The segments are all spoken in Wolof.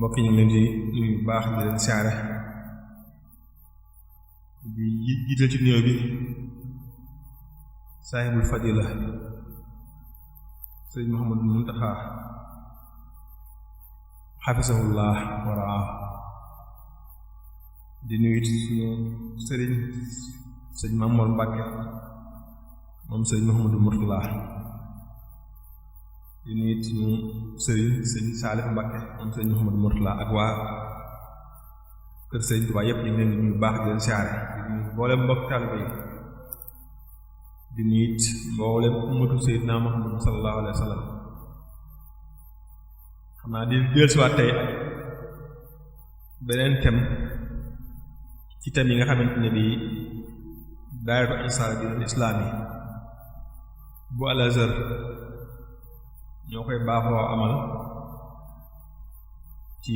mbokk yi ñu leen di nuyu bu baax di leen siyaare di jiital ci nuyoo bi saahibul fadila sëriñ Muhammadu Muntaxa xafisahullah wa raa di nuyu suñu sëriñ sëriñ Mamoor Mbàkke moom sëriñ Muhammadu Murtala di nuyu suñu sëriñ sëriñ Saalif Mbàkke moom sëriñ Muhammadu Murtala ak waa kër sëriñ Tuubaa yépp ñu ngi leen di nuyu baax di leen siyaare di nuyu mboolem mbokk taalibe yi di nuyu mboolem ummatu Seydina Muhammad sallallahu alayhi wa sallam xam naa di dellusiwaat tey beneen thème ci thème yi nga xamante ne bii daayiratu Ansaar Diinul Islaami bu Al Azhar ñoo koy baaxoo amal ci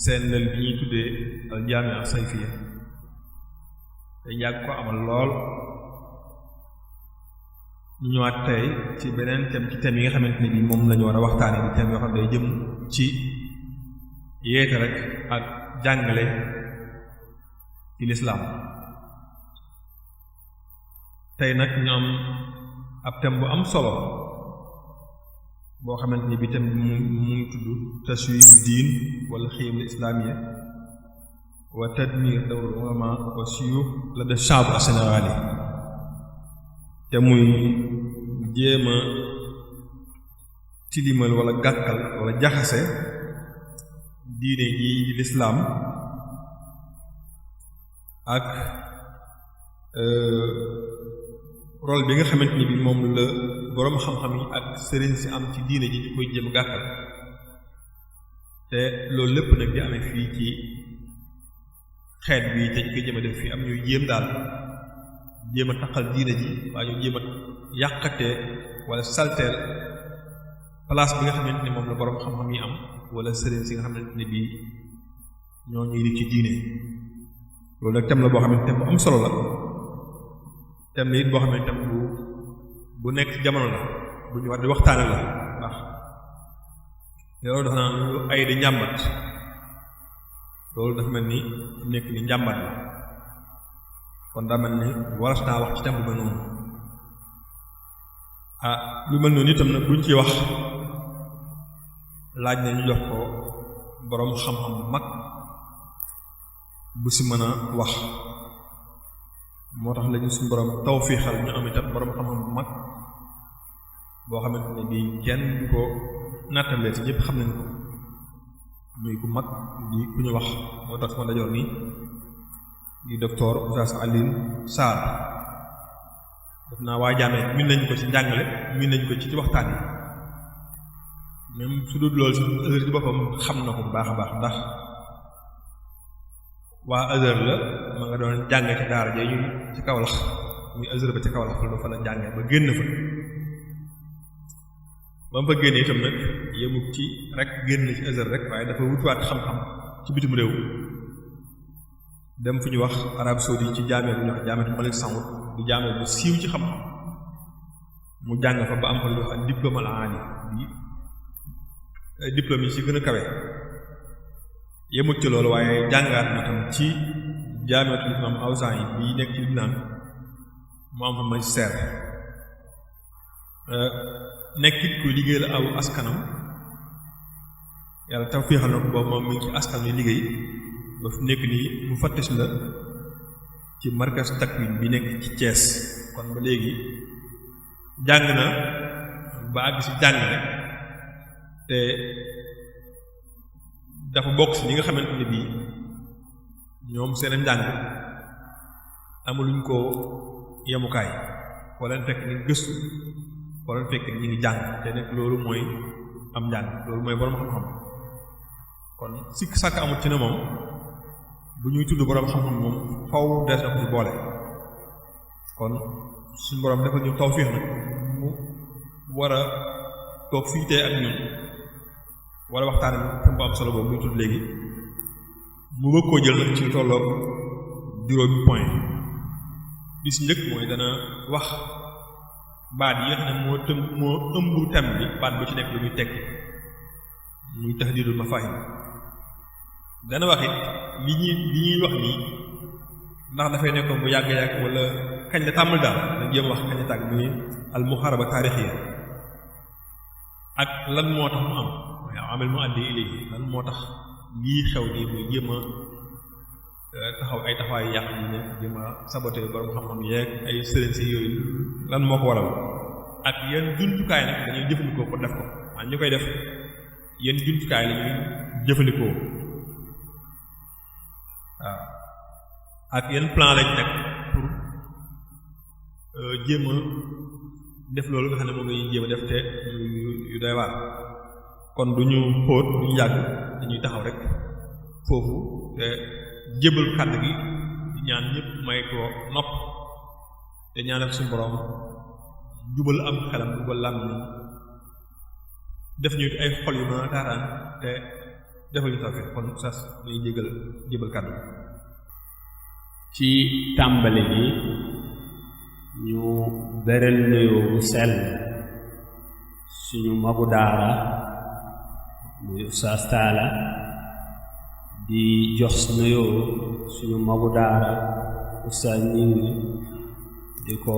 seen lël bi ñuy tuddee al jaami'a sayfiya te yàgg ko amal lool ñu ñëwaat tey ci beneen thème ci thème yi nga xamante ne bii moom lañu war a waxtaane di thème yoo xam ne day jëm ci yeete rek ak jàngale ci lislaam tey nag ñu am ab thème bu am solo boo xamante ni bi thème bi mu ngi tudd taswiyu diin wala xiyam islaamiya wa tadmir dawrul ulama wa suyuux la def shaabu as-Sénégali te muy jéema tilimal wala gàkkal wala jaxase diine ji lislaam ak rôle bi nga xamante ni bi moom la boroom xam-xam yi ak sëriñ si am ci diine ji ñu koy jéem gàkkal te loolu lépp nag di amee fii ci xeet bi te ñu koy jéem a def fii am ñuy jéem daal jéem a taqal diine ji waaye ñu jéem a yàqatee wala salteel place bi nga xamante ni moom la boroom xam-xam yi am wala sëriñ si nga xamante ne bii ñoo ñuy di ci diine loolu nag thème la boo xamante thème bu am solo la thème la it boo xamante thème bu nekk ci jamono la bu ñu war di waxtaane la ndax loolu dafa naan lu ay di njàmbat loolu dafa mel ni nekk ni njàmbat la kon daa mel ni waras naa wax ci thème bu mel noonu lu mel noonu itam nag buñ ci wax laaj na ñu jox ko boroom xam-xam bu mag bu si mën a wax moo tax lañu suñu boroom tawfiixal ñu am itam boroom xam-xam bu mag boo xamante ne bii kenn du ko nattalee ci ñëpp xam nañ ko muy ku mag di ku ñu wax moo tax sama dajoor nii di docteur Oustaz Alioune Sarr def naa waa jaamee min nañ ko ci njàngale min nañ ko ci waxtaan yi même su dul loolu si ci boppam xam na ko bu baax a baax ndax waa Azhar la ma nga doon jànge ci daara ja ñu ci Kawlax muy Azhar ba ci Kawlax fa la jànge ba génn fa ba mu fa génnee itam nag yemut ci rek génn ci Azhar rek waaye dafa wutuwaat xam-xam ci bitim réew dem fu ñu wax Arabie saoudite ci jaamee bu ñu wax jaamee Malik Saoud di jaamee bu siiw ci xam-xam mu jàng fa ba am fa lu wax diplôme al-aali bi diplôme yi ci gën a kawe yemut ci loolu waaye jàngaat na tam ci jaamiatul imam Awzaa'i bi nekk ci Libnaan mu am fa magistère nekkit ku liggéey la aw askanam yàlla tawfiixal na ko boobu moom mi ngi ci askan wi liggéey ba fu nekk nii mu fattis la ci markas takwin bi nekk ci Thiès kon ba léegi jàng na ba àgg ci jàngale te dafa bokk ci ñi nga xamante ne bii ñoom seen njàng amuluñ ko yemukaay wala fekk ni gëstu wala fekk ni ñu ngi jàng te nekk loolu mooy am njàng loolu mooy boroom xam-xam kon sikk sàkk amut ci ne moom bu ñuy tudd boroom xam-xam moom faw des na ko ci boole kon suñu boroom dafa ñu tawfiix nag mu war a toog fii tey ak ñun wala waxtaan tam bu am solo boobu muy tudd léegi mu bëgg koo jël nag ci tolloog juróomi point bi si njëkk mooy dana wax baat yi nga xam ne moo ëmb thème bi baat bu ci nekk lu muy tekki muy tahdidul mafahim dana wax it li ñuy wax nii ndax dafay nekkoon bu yàgg wala kañ la tàmbali daal dañ jéem a wax kañ la tàgg muy al muharaba taarixiya ak lan moo tax mu am mooy amal mu àddi léegi lan moo tax lii xew nii muy jéem a taxaw ay taxawaayu yàq yi ne jéem a saboté borom xam-xam yeeg ay sëriñ si yooyu lan moo ko waral ak yan jumtukaay nag dañuy jëfandikoo pour def ko waaye ñu koy def yan jumtukaay la ñuy jëfandikoo waaw ak yan plan lañ teg pour jéem a def loolu nga xam ne moom lañuy jéem a def te yu doy waar kon du ñu xóot du ñu yàgg dañuy taxaw rek foofu te jébal kàddu gi di ñaan ñëpp may ko nopp te ñaanal suñu borom jubal am xelam jubal lam ni def ñu ay xol yu mën a taaraan te defal ñu tawfeex kon sas dañuy jébal kàddu gi ci tàmbali bi ñu beral nuyoo bu sell suñu magu daara muy Oustaz Talla di jox nuyoo suñu magu daara Oustaz Gningue di ko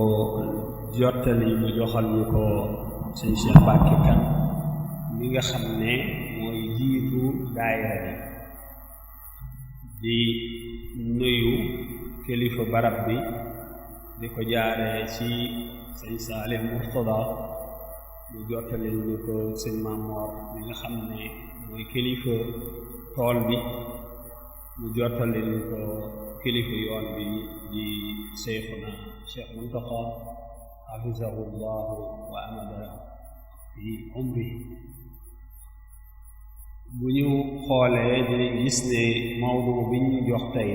jottali mu joxal ñu ko sëñ Cheikh Mbacke Kane mi nga xam ne mooy jiitu daayira bi di nuyu kilifa barab bi di ko jaaree ci sëñ Saalim Murtada mu jottali ñu ko sëñ Mamor mi nga xam ne mooy kilifa tool bi mu jottali ñu ko kilifa yoon bi di Seyxuna Cheikh Muntaxa hafizahu llahu wa amada fi umri bu ñu xoolee dinañ gis ne mawdu bi ñu jox tey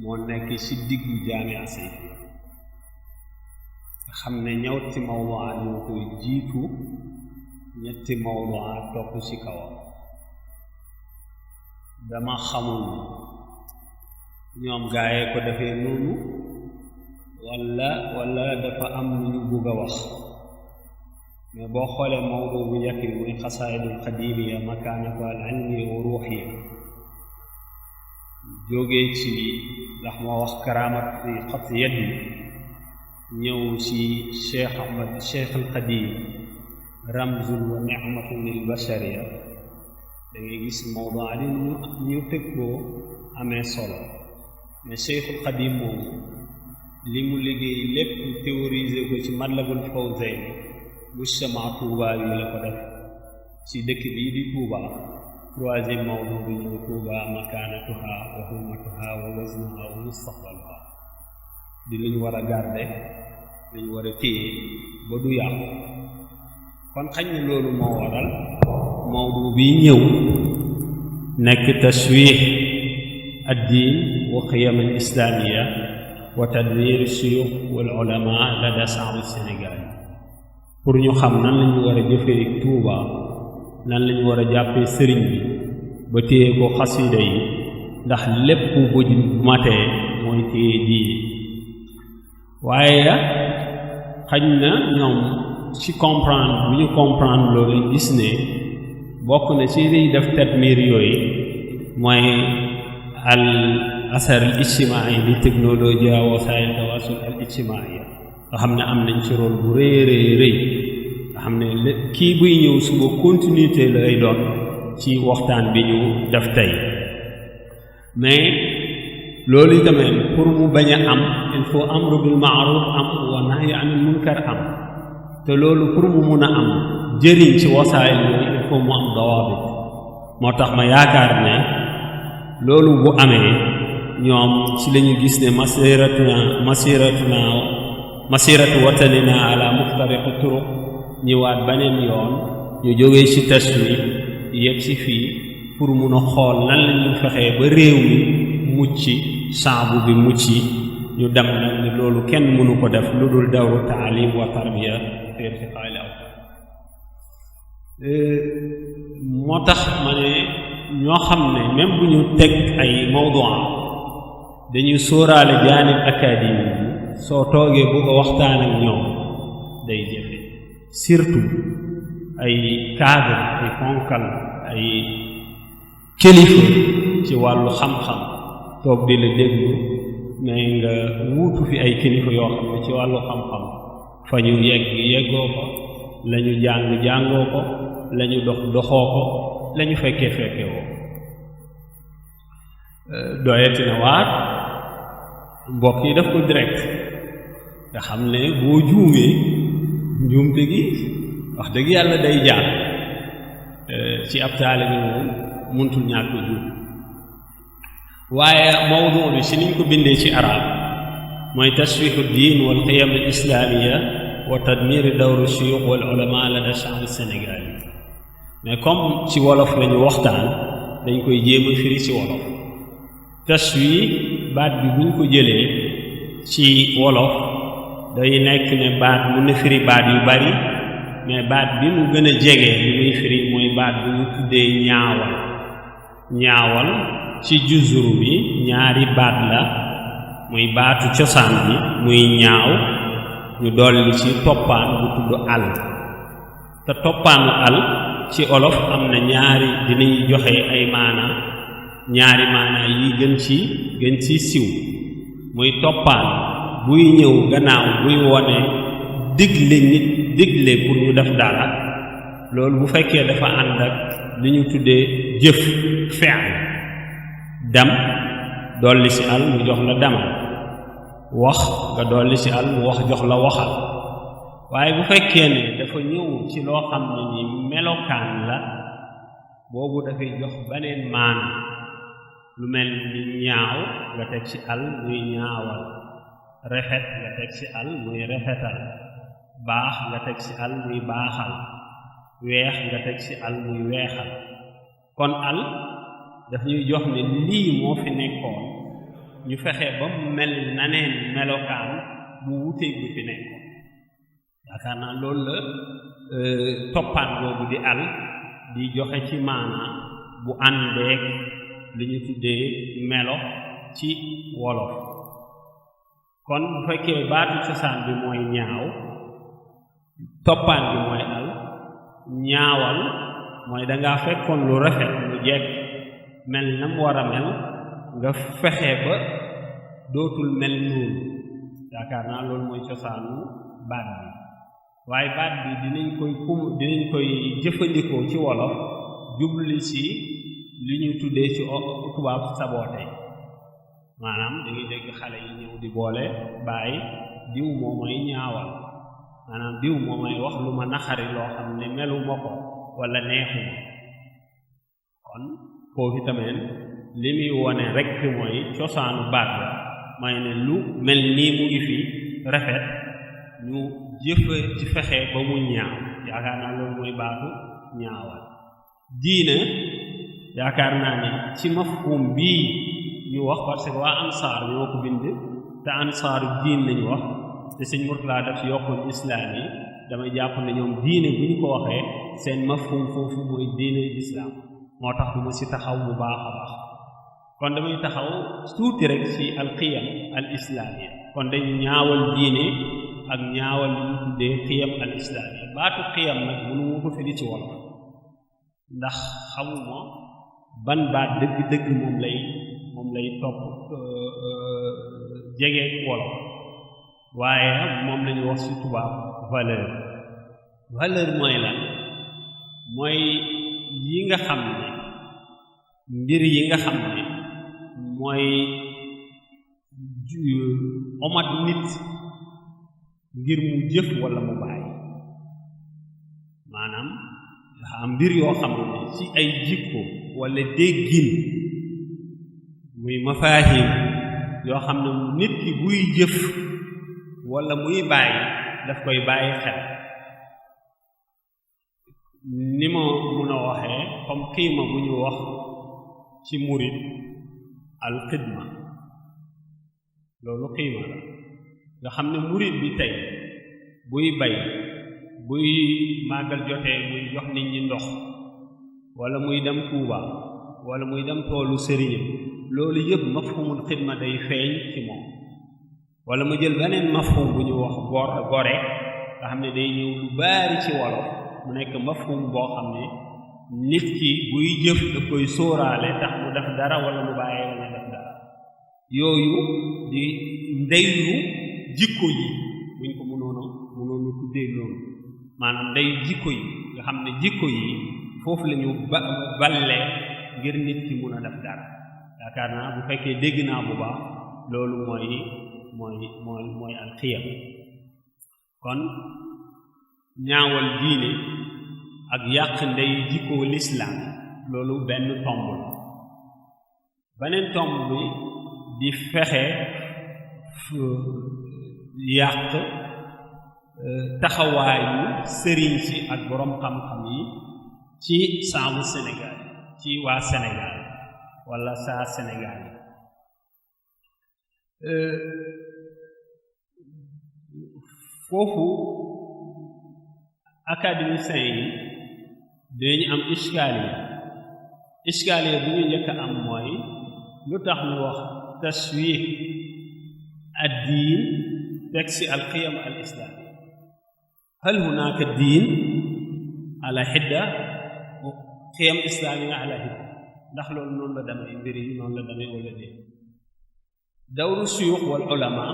moo nekk ci diggu jaamia Sayfiya nga xam ne ñetti mawduaat ñoo koy jiitu ñetti mawduaat topp ci kawam dama xamul ñoom gaayee ko defee noonu wala dafa am lu ñu bëgg a wax mais boo xoolee mawdu bu njëkk bi muy xasaayidul qadimiya makaanatu al ilmi wa ruuxiya jógee ci ndax moo wax karaamat fi xat yadi ñëw ci cheikh al qadim ramzun wa nicmatun lil bashariya da ngay gis mawduaat yi ñu teg koo amee solo mais cheikhul qadim moom li mu liggéey lépp théoriser ko ci Matlabul Fawzayni mujtama Tuuba yi la ko def ci dëkk bii di Tuuba troisième mawdu bi ñëw Tuuba makaanatuha wa hurmatuha wa waznuha wa mustaqbaluha di lu ñu war a garder lu ñu war a téye ba du yàqu kon xañ na loolu moo waral mawdu bi ñëw nekk tashwiih ad-diin wa qiyam al-islaamiyya wa tadwiir as-suyuukh wal ulamaa lada sha'b Sénégal pour ñu xam nan lañu war a jëfee Tuuba nan lañu war a jàppee sëriñ bi ba téye ko xasida yi ndax lépp bu matee mooy téye diine waaye xañ na ñoom ci comprendre bu ñu comprendre loolu gis ne bokk na ci liy def tadmir yooyu mooy al asar al ijtimaai li technologie wa wasaa'il tawaasul al ijtimaai nga xam ne am nañ ci rôle bu rëy nga xam ne kii buy ñëw suba continuité lay doon ci waxtaan bi ñu def tey mais loolu tamit pour mu bañ a am il faut amru bil ma'ruf am wa nahyi anil munkar am te loolu pour mu mun a am jëriñ ci wasaayil yooyu il faut mu am dawaabit moo tax ma yaakaar ne loolu bu amee ñoom ci lañu gis ne masiratu watanina ala muftariqi turuq ñëwaat beneen yoon ñu jógee ci tashwi yegg ci fii pour mun a xool nan la ñuy fexee ba réew mi mucc saabu bi mucc ñu dem nag ne loolu kenn mënu ko def lu dul dawru taalim wa tarbiya fi irtiqaa'il awtaad moo tax ma ne ñoo xam ne même bu ñu teg ay mawdu'a dañuy sóoraale jaanib académie bi soo toogee bëgg a waxtaan ak ñoom day jafe surtout ay cadre ay ponkal ay kilifa ci wàllu xam-xam toog di la déglu mais nga wuutu fi ay kilifa yoo xam ne ci wàllu xam-xam fa ñu yeggoo ko la ñu jàngoo ko la ñu doxoo ko la ñu fekkee woo doyati na waar mbokk yi daf ko direct nga xam ne boo juumee njuumte gi wax dëgg yàlla day jaar ci ab taalibe moom mëntul ñàkk juum waaye mawdu bi si niñ ko bindee ci arab mooy tashwihu diin wal qiyam al islamiya wa tadmiri dawru shuyukh wal ulama lada sha'b sénégal yi mais comme ci wolof la ñu waxtaan dañ koy jéem a firi ci wolof tashwih baat bi buñ ko jëlee ci wolof day nekk ne baat mu na firi baat yu bari mais baat bi mu gën a jege li muy firi mooy baat bi ñu tuddee ñaawal ci juzuru bi ñaari baat la muy baatu cosaan bi muy ñaaw ñu dolli ci toppaan bu tudd al te toppaanu al ci olof am na ñaari dinañ joxe ay ñaari maana yi gën ci siw muy toppaan buy ñëw gannaaw buy wone digle pour ñu def dara loolu bu fekkee dafa ànd ak li ñu tuddee jëf fi'l dem dolli ci al mu jox la demal wax nga dolli ci al mu wax jox la waxal waaye bu fekkee ne dafa ñëw ci loo xam ne ni melokaan la boobu dafay jox beneen maana lu mel ni ñaaw nga teg ci al muy ñaawal rafet nga teg ci al muy rafetal baax nga teg ci al muy baaxal weex nga teg ci al muy weexal kon al daf ñuy jox ne lii moo fi nekkoon ñu fexe ba mu mel naneen melokaan bu wuteeg bi fi nekkoon yaakaar naa loolu la toppaan boobu di al di joxe ci maana bu àndeek li ñu tuddee melo ci wolof kon bu fekkee baatu cosaan bi mooy ñaaw toppaan bi mooy al ñaawal mooy dangaa fekkoon lu rafet lu jekk mel na mu war a mel nga fexe ba dootul mel noonu yaakaar naa loolu mooy cosaanu baat bi waaye baat bi dinañ koy jëfandikoo ci wolof jubli ci li ñu tuddee ci tubaab saboote maanaam da ngay dégg xale yi ñëw di boole bàyyi diw moo may ñaawal maanaam diw moo may wax lu ma naxari loo xam ne melu ma ko wala neexuma kon foofu tamit li muy wone rekk mooy cosaanu baat la mooy ne lu mel nii mu ngi fi rafet ñu jëfe ci fexe ba mu ñaaw yaakaar naa loolu mooy baatu ñaawal diina yaakaar naa ne ci mafhum bii ñu wax parce que waa ansaar ñoo ko bind te ansaaru diin lañu wax te sëñ Murtala daf yokkoon islaam yi damay jàpp ne ñoom diine bu ñu ko waxee seen mafhum foofu mooy diine islaam moo tax du ma si taxaw bu baax a baax kon damay taxaw tuuti rek ci alqiyam al islaamiya kon dañ ñaawal diine ak ñaawal li ñu tuddee qiyam al islaamiya baatu qiyam nag mënu ma ko firi ci wolof ndax xamuma ban baat dëgg-dëgg moom lay topp jege wolof waaye moom lañu wax ci tubaab valeur mooy lan mooy yi nga xam ne mbir yi nga xam ne mooy omat nit ngir mu jëf walla mu bàyyi maanaam dafa am mbir yoo xam ne ci ay jikko walla déggin muy mafaahim yoo xam ne nit ki buy jëf walla muy bàyyi daf koy bàyyi xel ni ma mun a waxee comme xiima bu ñu wax ci murid al xidma loolu xiima la nga xam ne murid bi tey buy bay buy màggal jotee muy jox nit ñi ndox walla muy dem Tuuba walla muy dem toolu sëriñam loolu yëpp mafhumul xidma day feeñ ci moom walla mu jël beneen mafhum bu ñu wax gore nga xam ne day ñëw lu baari ci wolof mu nekk mafhum boo xam ne nit ki buy jëf da koy sóoraale tax mu def dara wala mu bàyyee wala def dara yooyu di ndeyu jikko yi buñ ko mënoon a tuddee loolu maanaam ndeyu jikko yi nga xam ne jikko yi foofu la ñu balle ngir nit ki mun a def dara yaakaar naa bu fekkee dégg naa bu baax loolu mooy alxiyam kon ñaawal diine ak yàq ndey jikkoo lislaam loolu benn tomb la beneen tomb bi di fexe yàq taxawaayu sëriñ si ak boroom xam-xam yi ci saawu Sénégal ci waa Sénégal walla saa Sénégal yi foofu académiciens yi dañu am iskaaliya bi ñu njëkk a am mooy lu tax ñu wax taswiih ad-diin teg si alqiyam al islaami hal hunaaka diin ala xidda qiyam islaamiya ala xidda ndax loolu noonu la demee mbir yi noonu la demee wala déet dawru suyuux wal ulama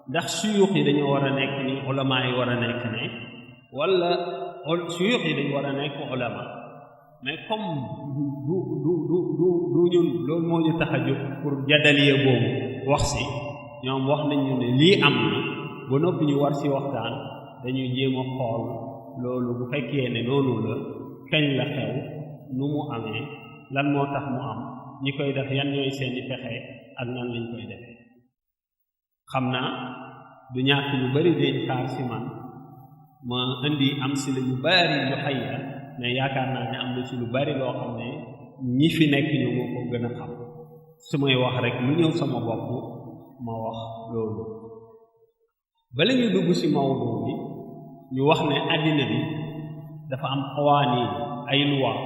ndax suyuux yi dañoo war a nekk ni ulama yi war a nekk ne wala suyuux yi dañu war a nekk ulama mais comme du ñun loolu moo ñu tax a jóg pour jadaliye boobu wax si ñoom wax nañu ne lii am na ba noppi ñu war si waxtaan dañuy jéem a xool loolu bu fekkee ne noonu la kañ la xew nu mu amee lan moo tax mu am ñi koy def yan ñooy seeni pexe ak nan lañ koy defee xam naa du ñàkk ñu bari dañ xaar si man ma indi am si la yu bari yu xayya mais yaakaar naa ne am na si lu bari loo xam ne ñi fi nekk ñu moo ko gën a xam su may wax rek lu ñëw sama bopp ma wax loolu bala ñu dugg si mawdu bi ñu wax ne àddina bi dafa am xawaani ay loi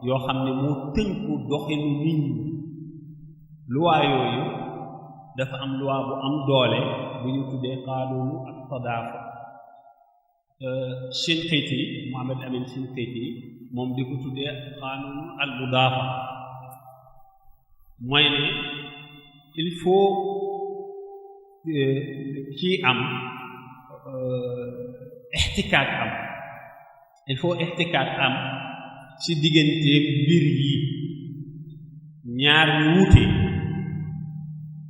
yoo xam ne moo tënku doxinu nit ñi loi yooyu dafa am loi bu am doole bu ñu tuddee qaanuunu ak tadaafu Shinqiti Muhammad Amin Shinqiti moom di ko tuddee qaanuunu al mudaafa mooy ne il faut kii am ixtikaak am il faut ixtikaak am ci diggante mbir yi ñaar ñu wuute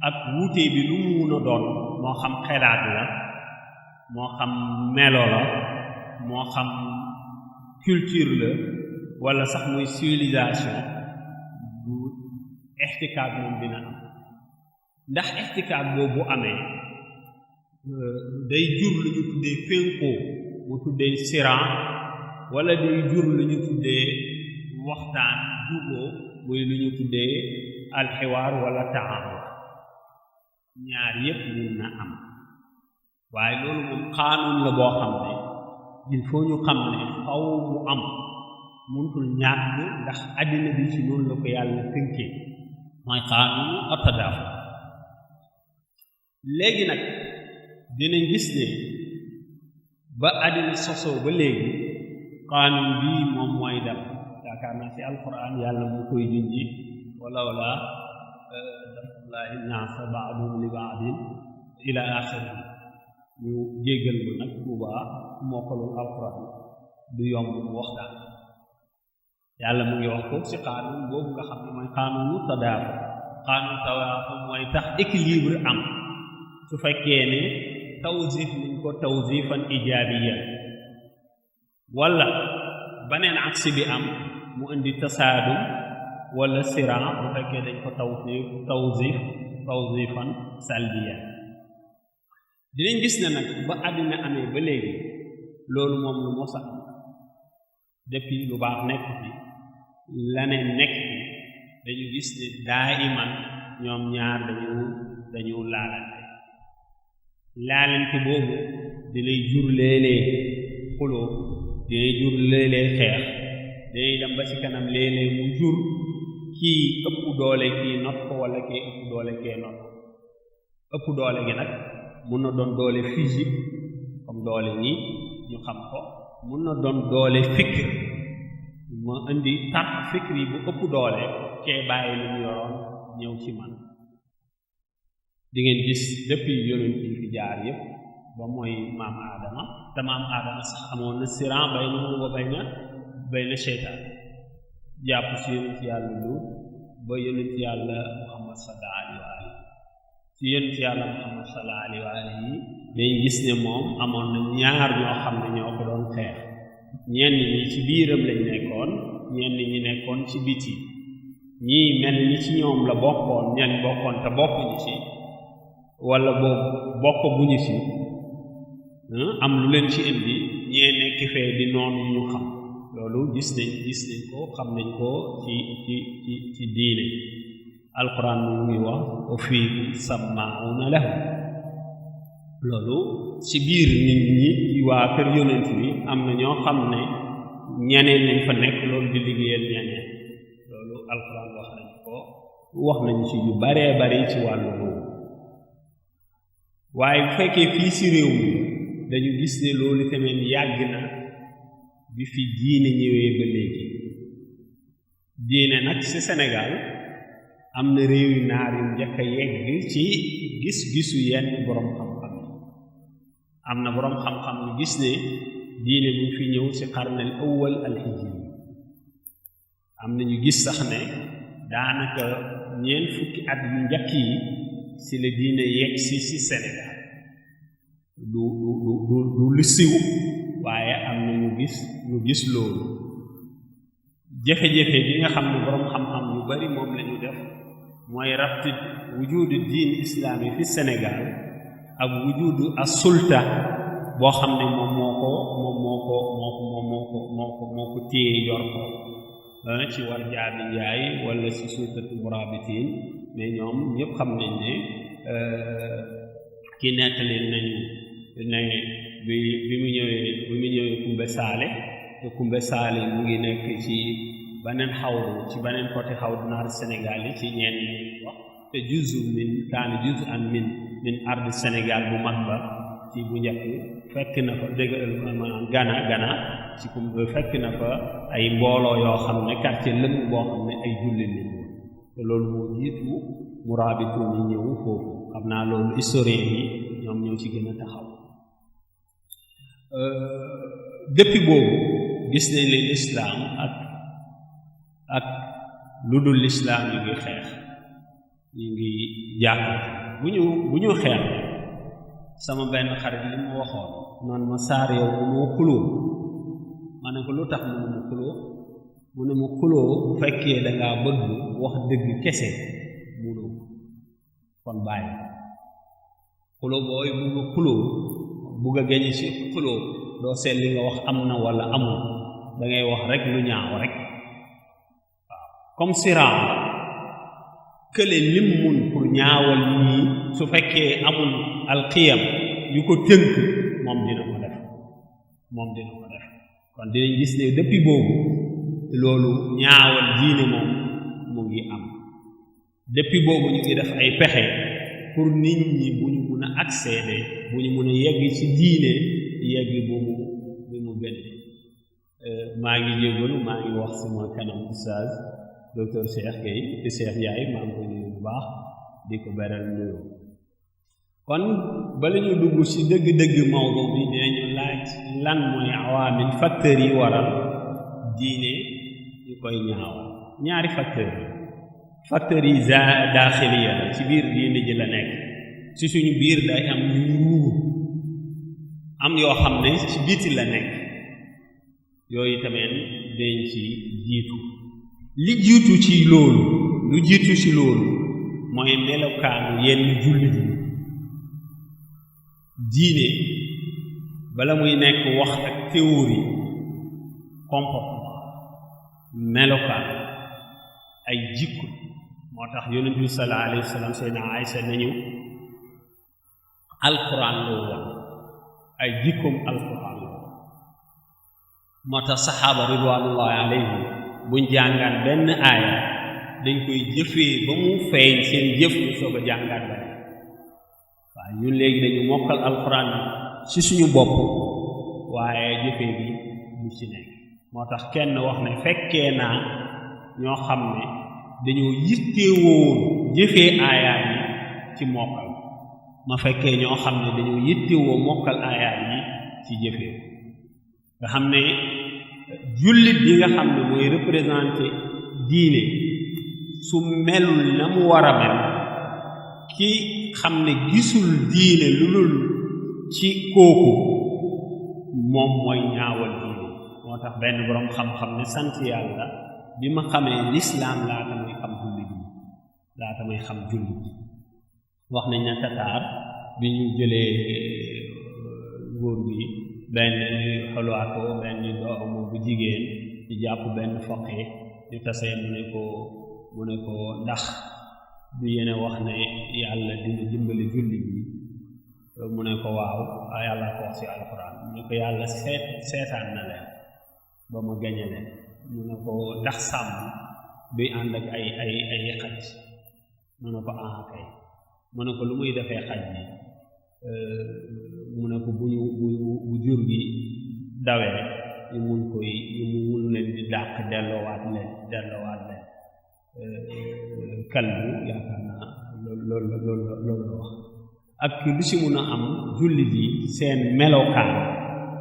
ak wuute bi lu mu mun a doon moo xam xelaat la moo xam melo la moo xam culture la walla sax muy civilisation bu ixtikaak moom dina am ndax ixtikaak boobu amee day jur lu ñu tuddee fénkoo bu tuddee siran walla day jur lu ñu tuddee waxtaan juboo muy lu ñu tuddee alxiwaar walla taaruf ñaar yépp mun na am waaye loolu moom xaanuun la boo xam ne il faut ñu xam ne faw mu am muntul ñàkk ndax àddina bi ci noonu la ko yàlla tënkee mooy xaanuunu at-tadaafu léegi nag dinañ gis ne ba àddina sosoo ba léegi xaanuun bii moom mooy dem yaakaar naa ci alquran yàlla mu koy junji walawla daf'ullaahi naasa ba'dahum li ba'din ila axiri ñu jéggal ma nag Tuubaa mokkalul alquran du yomb mu waxtaan yàlla mu ngi wax ko ci xaanuun boobu nga xam ne mooy xaanuunu tadaafu xaanuun tadaafu mooy tax équilibre am su fekkee ne tawzif nañ ko tawzifan ijaabiya wala beneen aksi bi am mu indi tasaadum wala siran bu fekkee dañ ko tawzifan salbiya dinañ gis ne nag ba àddina amee ba léegi loolu moom lu mos a am depuis lu baax nekk fi laneen nekk fi dañu gis ne daa iman ñoom ñaar dañu laalante boobu dinay jur léeg-léeg xuloo dinay jur léeg-léeg xeex dinay dem ba ci kanam léeg-léeg mu jur kii ëpp doole kii not ko walla kii ëpp doole kee not ëpp doole gi nag mun na doon doole physique comme doole nii ñu xam ko mun na doon doole fikr ma indi tarx fikri bu ëpp doole kee bàyyi lu mu yoroon ñëw ci man di ngeen gis depuis yonent yi fi jaar yëpp ba mooy maam aadama te maam aadama sax amoon na siran baynahu wa bayna seytaan jàpp ci yonent yàlla lu ba yonent yàlla muhammad sallallahu alayhi wa alihi ci yonent yàlla muhammad sallallahu alayhi wa alihi dañ gis ne moom amoon na ñaar ñoo xam ne ñoo ko doon xeex ñenn ñi ci biiram lañ nekkoon ñenn ñi nekkoon ci biti ñii mel ni ci ñoom la bokkoon ñenn bokkoon te bokkuñu ci wala boobu bokk bu ñu ci am lu leen ci indi ñee nekk fee di noonu ñu xam loolu gis nañ ko xam nañ ko ci diine alquran mu ngi wax wa fiikum sammaa'uuna lahu loolu ci biir nit ñi waa kër yonent bi am na ñoo xam ne ñeneen lañ fa nekk loolu di liggéeyal ñeneen loolu alquran wax nañu ci yu baree bari ci wàllu boobu waaye bu fekkee fii ci réew mi dañu gis ne loolu tamit yàgg na bi fi diine ñëwee ba léegi diine nag ci Sénégal am na réew yu naar yu njëkk a yegg ci gis-gisu yenn boroom xam-xam yi am na boroom xam-xam yu gis ne diine mu fi ñëw ci xarnal awwal al-hijri am na ñu gis sax ne daanaka ñeent fukki at yu njëkk yi ci la diine yegg ci Sénégal du lu siw waaye am na ñu gis loolu jafe-jafe bi nga xam ne boroom xam-xam yu bari moom lañu def mooy rabti wujudu diin islaami fi Sénégal ak wujudu as-sulta boo xam ne moom moo ko téye yor ko ci war jaabi njaay wala ci sultatu murabitin mais ñoom ñëpp xam nañ ne ki nettali nañu ne bi mu ñëwee Kumbe Saale mu ngi nekk ci beneen xawdu ci beneen côté xawdu naar Sénégal yi ci ñenn ñi wax te kaana juz'an min ardi Sénégal bu mag ba ci bu njëkk fekk na fa dégg maanaam Gana ci Kumbe fekk na fa ay mbooloo yoo xam ne quartier lëmm boo xam ne ay jullit lañu te loolu moo jiitu murabitun yi ñëw foofu xam naa loolu historien yi ñoom ñoo ci gën a taxaw depuis boobu gis nañ leen lislaam ak lu dul lislaam yu ngi xeex ñu ngi jàpp bu ñu xeex sama benn xarit li mu waxoon noonu ma saar yow moo xuloo ma ne ko lu tax mu ne ma xuloo mu ne ma xuloo bu fekkee dangaa bëgg wax dëgg kese munoo kon bàyyi xuloo booy bu nga xuloo bugg a gañe ci xuloo doo seet li nga wax am na wala amul da ngay wax rek lu ñaaw rek waaw comme siraa kële lim mun pour ñaawal ñii su fekkee amul alxiyam yu ko tënk moom dina ko def kon dinañ gis ne depuis boobu loolu ñaawal diine moom mu ngi am depuis boobu ñu ngi def ay pexe pour nit ñi bu ñu mun a accéder bu ñu mun a yegg ci diine yegg bu mu gën maa ngi jégalu maa ngi wax sama kanam oustaz docteur Cheikh Gueye te Cheikh Ndiaye maa ngi koy nuyu bu baax di ko beral nuyu kon bala ñu dugg ci dëgg-dëgg mawdu bi dinañu laaj lan mooy awaamil facteurs yi waral diine ñu koy ñaaw ñaari facteurs yi daaxiliya la ci biir diine ji la nekk ci suñu biir day am ñu am yoo xam ne ci biti la nekk yooyu tamit dañ ci jiitu lu jiitu ci loolu mooy melokaanu yenn jullit yi diine bala muy nekk wax ak théorie comportement melokaan ay jikko moo tax yonent bi sallallahu alayhi wa sallam sayna Aysa nañu alquran la woon ay jikkoom alquran la woon moo tax saxaaba ridwanullahi alayhim buñ jàngaan benn aaya dañ koy jëfee ba mu feeñ seen jëf ñu soog a jàngaat ba waaw ñun léegi dañu mokkal alquran ci suñu bopp waaye jëfee bi mu ci nekk moo tax kenn wax ne fekkee naa ñoo xam ne dañoo yittewoon jëfee aayaat yi ci mokkal ma fekkee ñoo xam ne dañoo yittewoo mokkal aayaat yi ci jëfee nga xam ne jullit bi nga xam ne mooy représenté diine su melul na mu war a mel ki xam ne gisul diine lu dul ci kooku moom mooy ñaawal diine moo tax benn boroom xam-xam ne sant yàlla bi ma xamee lislaam laata may xam jullit yi laata may xam jullit yi wax nañ ne tataar bi ñu jëlee góor gi benn xolwaako benn doomu bu jigéen di jàpp benn foqe ñu tasee mu ne ko ndax du yéene wax ne yàlla dina dimbali jullit yi mu ne ko waaw yàlla ko wax ci alxuraan mu ne ko yàlla seetaan na leen ba ma gañe leen mu ne ko ndax sàmm bi ànd ak ay xaj mu ne ko kay mu ne ko lu muy defee xaj bi mu ne ko bu jur gi dawee ñu mun leen di dàq delloowaat leen kalbu yaakaar naa loolu la wax ak lu ci mun a am jullit yi seen melokaan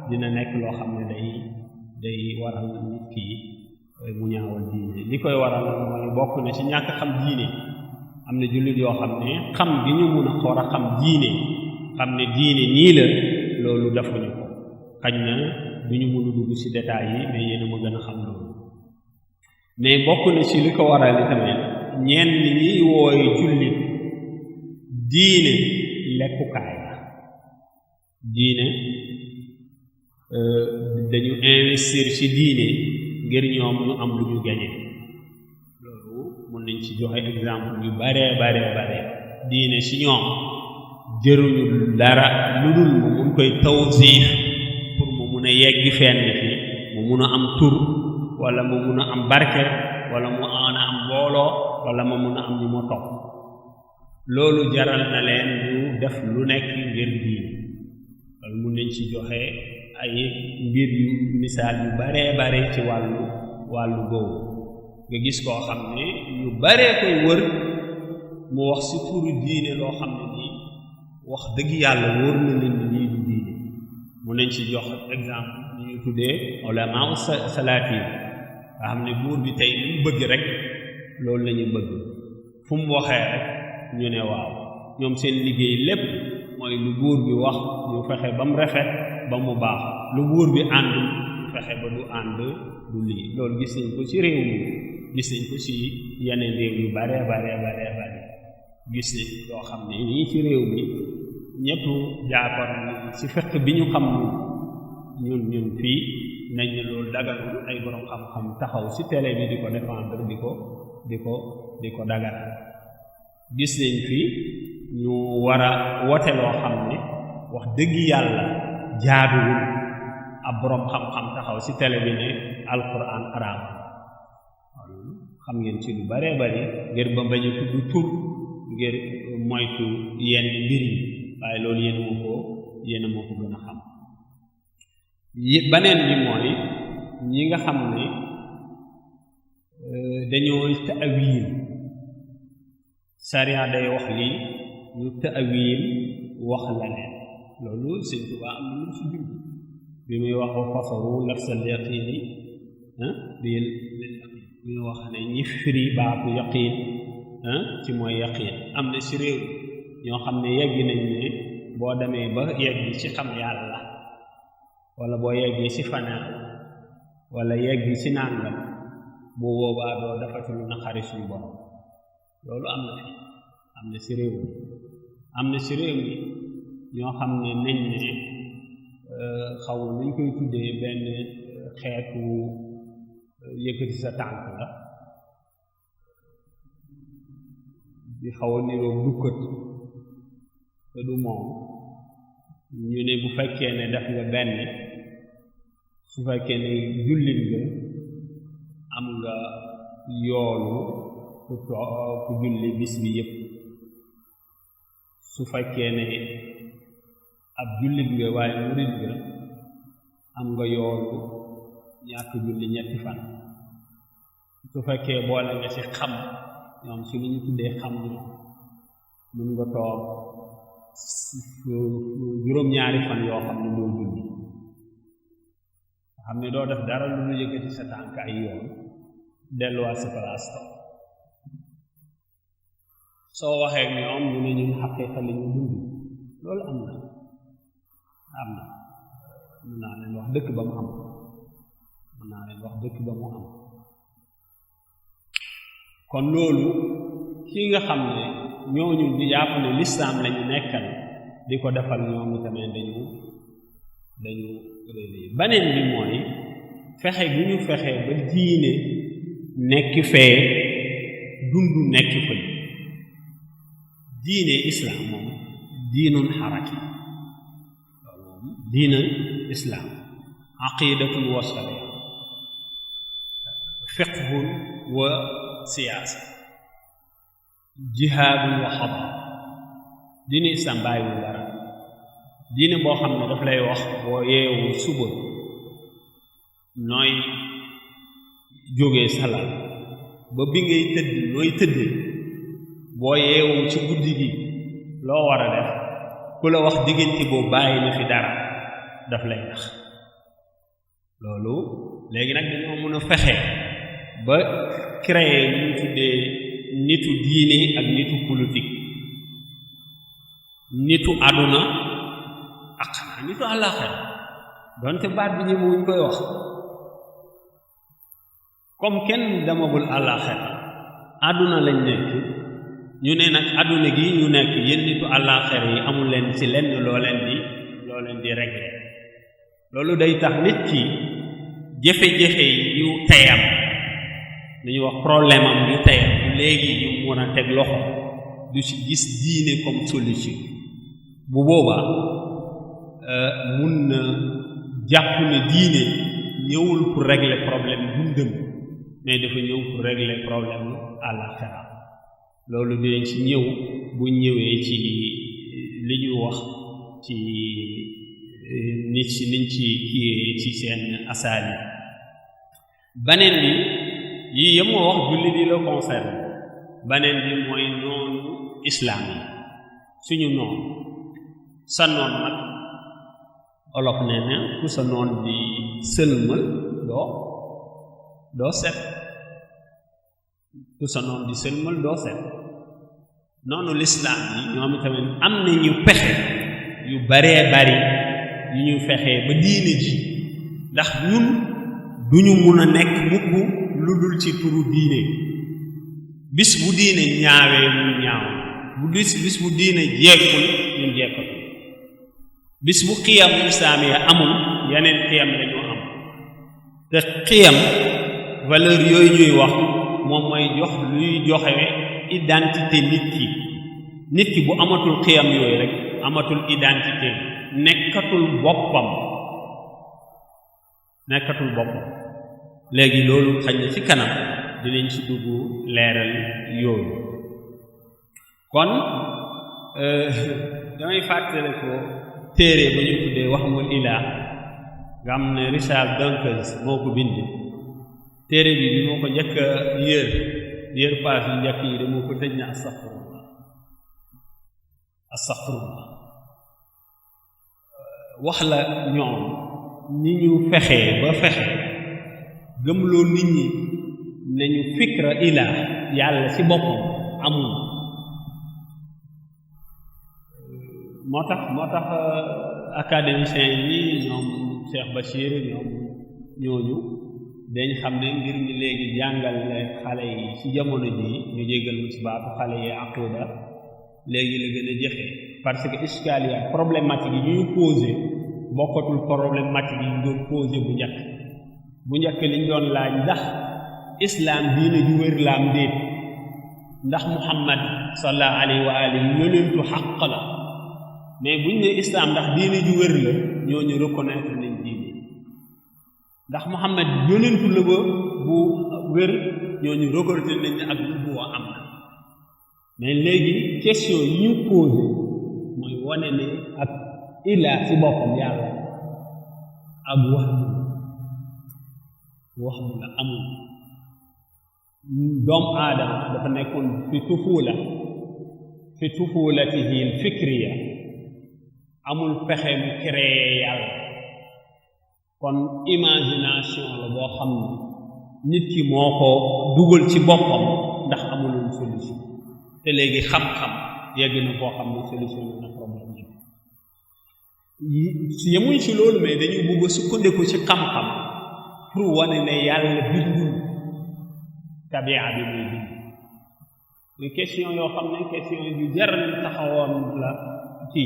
dina nekk loo xam ne day waral nit ki mu ñaawal diine li koy waral mooy bokk na ci ñàkk xam diine am na jullit yoo xam ne xam gi ñu mun a xool a xam diine xam ne diine nii la loolu defuñu ko xañ na du ñu mun a dugg ci détails yi mais yéen a ma gën a xam loolu mais bokk na ci li ko waral tamit ñenn ñi wooye jullit diine lekkukaay la diine dañu investir ci diine ngir ñoom ñu am lu ñu gañe loolu mën nañ ci joxe exemple yu bare diine ci ñoom jëruñu dara lu dul mu mun koy tawsiif pour mu mun a yegg fenn fi mu mun a am tur wala mu mun a am barke wala mu mun a am mbooloo wala mu mun a am ñu ma topp loolu jaral na leen ñu def lu nekk ngir diine loolu mun nañ ci joxe ay mbir yu misaal yu bare ci wàllu googu nga gis koo xam ne ñu baree koy wër mu wax ci turu diine loo xam ne nii wax dëgg yàlla wóor na leen ni lii du diine mun nañ ci jox exemple ñu ñu tuddee ulama salaatin nga xam ne buur bi tey lu mu bëgg rek loolu la ñu bëgg fu mu waxee rek ñu ne waaw ñoom seen liggéey lépp mooy lu buur bi wax ñu fexe ba mu rafet ba mu baax lu buur bi ànd ñu fexe ba du ànd du lii loolu gis nañ ko ci réew mi gis nañ ko ci yeneen réew yu bare gis nañ loo xam ne nii ci réew mi ñëpp jaapar ci fekk bi ñu xam ñun fii nañ ne loolu daganul ay borom xam-xam taxaw ci télé bi di ko défendre di ko dagal gis nañ fi ñu war a wote loo xam ne wax dëgg yàlla jaaduwul ab borom xam-xam taxaw ci télé bi ne alquran araam xam ngeen ci lu bare ngir ba bañ a tudd tur ngir moytu yenn mbir yi waaye loolu yéen moo ko gën a xam baneen bi mooy ñi nga xam ne dañoo ta'wil sariya day wax lii ñu ta'wil wax leneen loolu Sëñ Tuubaa am na lu ci jublu bi muy wax wa fasaru lafsal yaqiini bi muy wax ne ñi firi baatu yaqiin ci mooy yaqiin am na ci réew ñoo xam ne yegg nañ ne boo demee ba yegg ci xam yàlla wala boo yeggee ci fanaan wala yegg ci nàngam bu boobaa doo defati lu naqari suñu borom loolu am na ci réew mi am na ci réew mi ñoo xam ne nañ ne xaw ma nuñ koy tuddee benn xeetu yëkkati sa tànk la di xaw a niroo dukkat te du moom ñu ne bu fekkee ne def nga benn su fekkee ne jullit nga am nga yoolu ku julli bis bi yépp su fekkee ne ab jullit nga waaye murit nga am nga yoolu ñàkk julli ñetti fan su fekkee boole nga ci xam ñoom si lu ñu tuddee xam ñoom mun nga toog juróom-ñaari fan yoo xam ne doo julli xam ne doo def dara lu ñu yëkkati sa tànk ay yoon delluwaat sa place toog soo waxee ñoom ñu ne ñun xaqiiqa li ñu dund loolu am na mën naa leen wax dëkk ba mu am kon loolu ki nga xam ne ñooñu di jàpp ne lislaam lañu nekkal di ko defal ñoom tamit dañu baneen bi mooy fexe gu ñu fexe ba diine nekk fee dund nekk fële diine islaam moom diinun xaraki loolu moom diina islaam aqidatun wa sharia fiqhun wa siyaasa jihaadun wa xadar diine islaam bàyyiwul dara diine boo xam ne daf lay wax boo yeewu suba nooy jógee salal ba bi ngay tëdd nooy tëddee boo yeewu ci guddi gi loo war a def ku la wax diggante boobu bàyyi na fi dara daf lay nax loolu léegi nag dañoo mën a fexe ba créer ñu tuddee nitu diine ak nitu politique nitu àdduna ak xanaa nitu àllaaxira donte baat bi ñu muñ koy wax comme kenn demagul àllaaxira àdduna lañ nekk ñu ne nag àdduna gi ñu nekk yéen nitu àllaaxira yi amul leen ci lenn loo leen di régler loolu day tax nit ki jafe-jafe yu teyam dañuy wax problème am yu teyam léegi ñu mën a teg loxo du ci gis diine comme solution bu boobaa mun na jàpp ne diine ñëwul pour régler problème dundam mais dafa ñëw pour régler problème àllaaxira loolu dinañ ci ñëw bu ñëwee ci li ñu wax ci nit ci niñ ci kiyee ci seen asaali baneen bi yii yëpp moo wax julli di la concerne baneen bi mooy noonu islaam yi suñu noonu sa noon nag olof nee na ku sa noon di sëlmal doo set ku sa noon di sëlmal doo set noonu lislaam yi ñoom tamit am nañu pexe yu baree bari yu ñu fexee ba diine ji ndax ñun duñu mun a nekk mukk lu dul ci turu diine bis bu diine ñaawee ñu ñaaw bis bu diine jekkul ñun jekkul bis bu xiyam islaamiya amul yeneen xiyam lañoo am te xiyam valeur yooyu ñuy wax moom mooy luy joxe identité nit ki bu amatul xiyam yooyu rek amatul identité nekkatul boppam léegi loolu xañ na ci kanam dinañ ci dugg leeral yooyu kon damay fàttale ko téere ba ñu tuddee Wahmul Ilaah nga am ne Richard Dawkins moo ko bind téere bi moo ko njëkk a yër paas yu njëkk yi dama ko tëj na astaghfirullah wax la ñoom ni ñu fexee ba fexe gëmloo nit ñi nañu fikra ilaah yàlla ci boppam amul moo tax académiciens yi ñoom Cheikh Bachir ñoom ñooñu dañ xam ne mbir mi léegi jàngal xale yi ci jamono ji ñu jéggal mu ci baatu xale yi aqida léegi la gën a jafe parce que iskaliya problématique yi ñuy posé bokkatul problématique yi ñu doon posé bu njëkk liñ doon laaj ndax islam diine ju wér la am déet ndax Muhammad sallallahu alayhi wa alihi yonentu xaq la mais buñ ne islam ndax diine ju wér la ñooñu reconnaître nañ diine ndax Muhammad yonentu la ba bu wér ñooñu reconnaître nañ ne ak lu bu am na mais léegi question yi ñu posé mooy wane ne ak ilaa ci boppam yàlla ak wax wax na amul doomu aadama dafa nekkoon fi tufulatihi al fikriya amul pexe mu créé yàlla kon imagination la boo xam ne nit ki moo ko dugal ci boppam ndax amuloon solution te léegi xam-xam yegg na boo xam ne solution na problème yi yemuñ ci loolu mais dañu bëgg a sukkandiku ci xam-xam pour wane ne yàlla bindul tabia bi muy bind muy question yoo xam ne question yu jar taxawoon la ci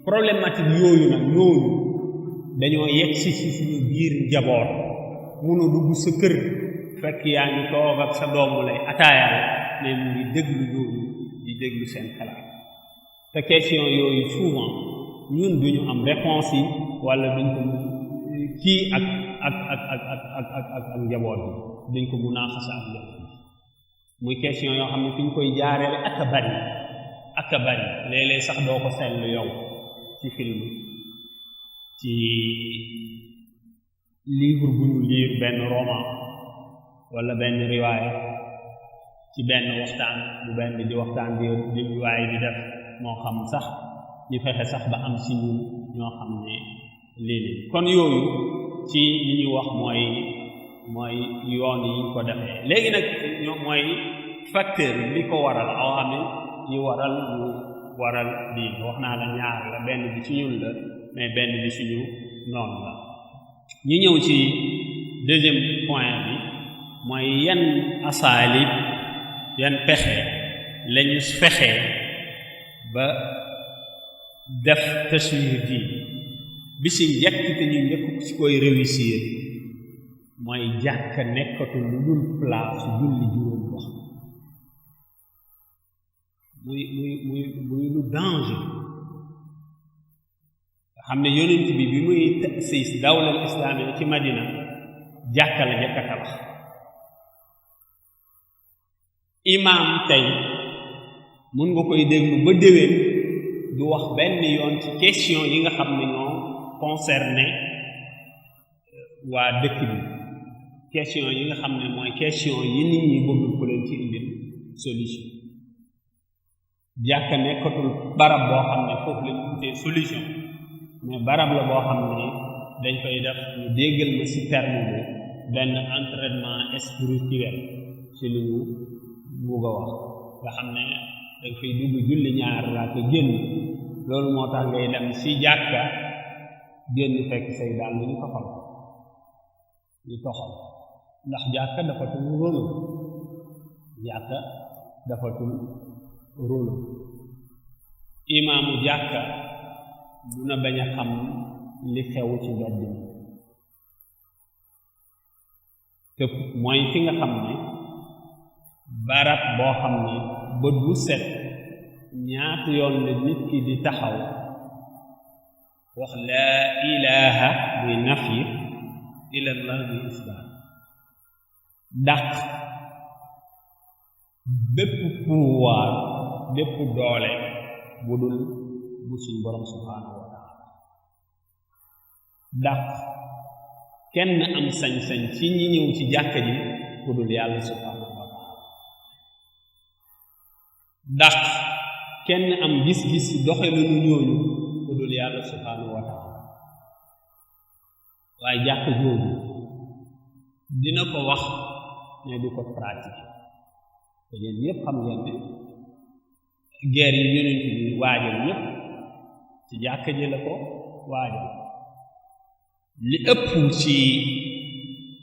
problématique yooyu nag ñooñu dañoo yegg si suñu biir njaboot mun a dugg sa kër fekk yaa ngi toog ak sa doomu lay ataayaal ne mu ngi déglu yooyu di déglu seen xalaat te question yooyu souvent ñun duñu am réponse yi wala duñ ko kii ak njaboot bi duñ ko mun a xasa ak njaboot bi muy question yoo xam ne fi ñu koy jaareel ak a bari léeg-léeg sax doo ko seetlu yow ci film ci livre bu ñu lire benn roman wala benn riwaaya ci benn waxtaan bu benn di waxtaan di riwaaya di def moo xam sax ñu fexe sax ba am si ñun ñoo xam ne lii kon yooyu ci li ñu wax mooy yoon yi ñu ko defee léegi nag ñoo mooy facteur li ko waral awaamil yi waral lii wax naa la ñaar la benn bi ci ñun la mais benn bi ci ñu noonu la ñu ñëw ci deuxième point bi mooy yan asaalib yan pexe lañu fexe ba def taswir diin bi si njëkk te ñu njëkk ci koy réussir mooy jàkk nekkatul lu dul place julli juróom wax muy lu danger nga xam ne yonent bi muy tasis dawlal islaamiya ci Madina jàkka la njëkk a tabax imaam tey mun nga koy déglu ba déwén du wax benn yoon ci question yi nga xam ne ñoo concerné waa dëkk bi question yi nga xam ne mooy question yi nit ñi bëgg ko leen ci indil solution jàkka nekkatul barab boo xam ne foofu lañ utee solution mais barab la boo xam ne dañ koy def ñu déggal ma ci terme bi benn entraînement spirituel ci lu ñu bugg a wax nga xam ne dañ fay dugg julli ñaar laa ko génn loolu moo tax ngay dem ci jàkka génn fekk say daal lu ñu toxal ndax jàkka dafa tul róolu imaamu jàkka mun a bañ a xam li xew ci mbedd mi te mooy fi nga xam ne barab boo xam ne bët bu set ñaata yoon la nit ki di taxaw wax laa ilaha bi nafi ilallah bi islam dàq bépp pouvoir bépp doole bu dul bu suñ borom subhanahu wa taala dàq kenn am sañ-sañ ci ñi ñëw ci jàkka ji bu dul yàlla subhanahu wa taala dàq kenn am gis-gis ci doxalinu ñooñu bu dul yàlla subhanahu wa taala waaye jàkka jooju dina ko wax mais du ko pratiquer te yéen ñëpp xam ngeen ne guerre yi yonent bi waajal ñëpp ci jàkka ji la ko waajal li ëpp ci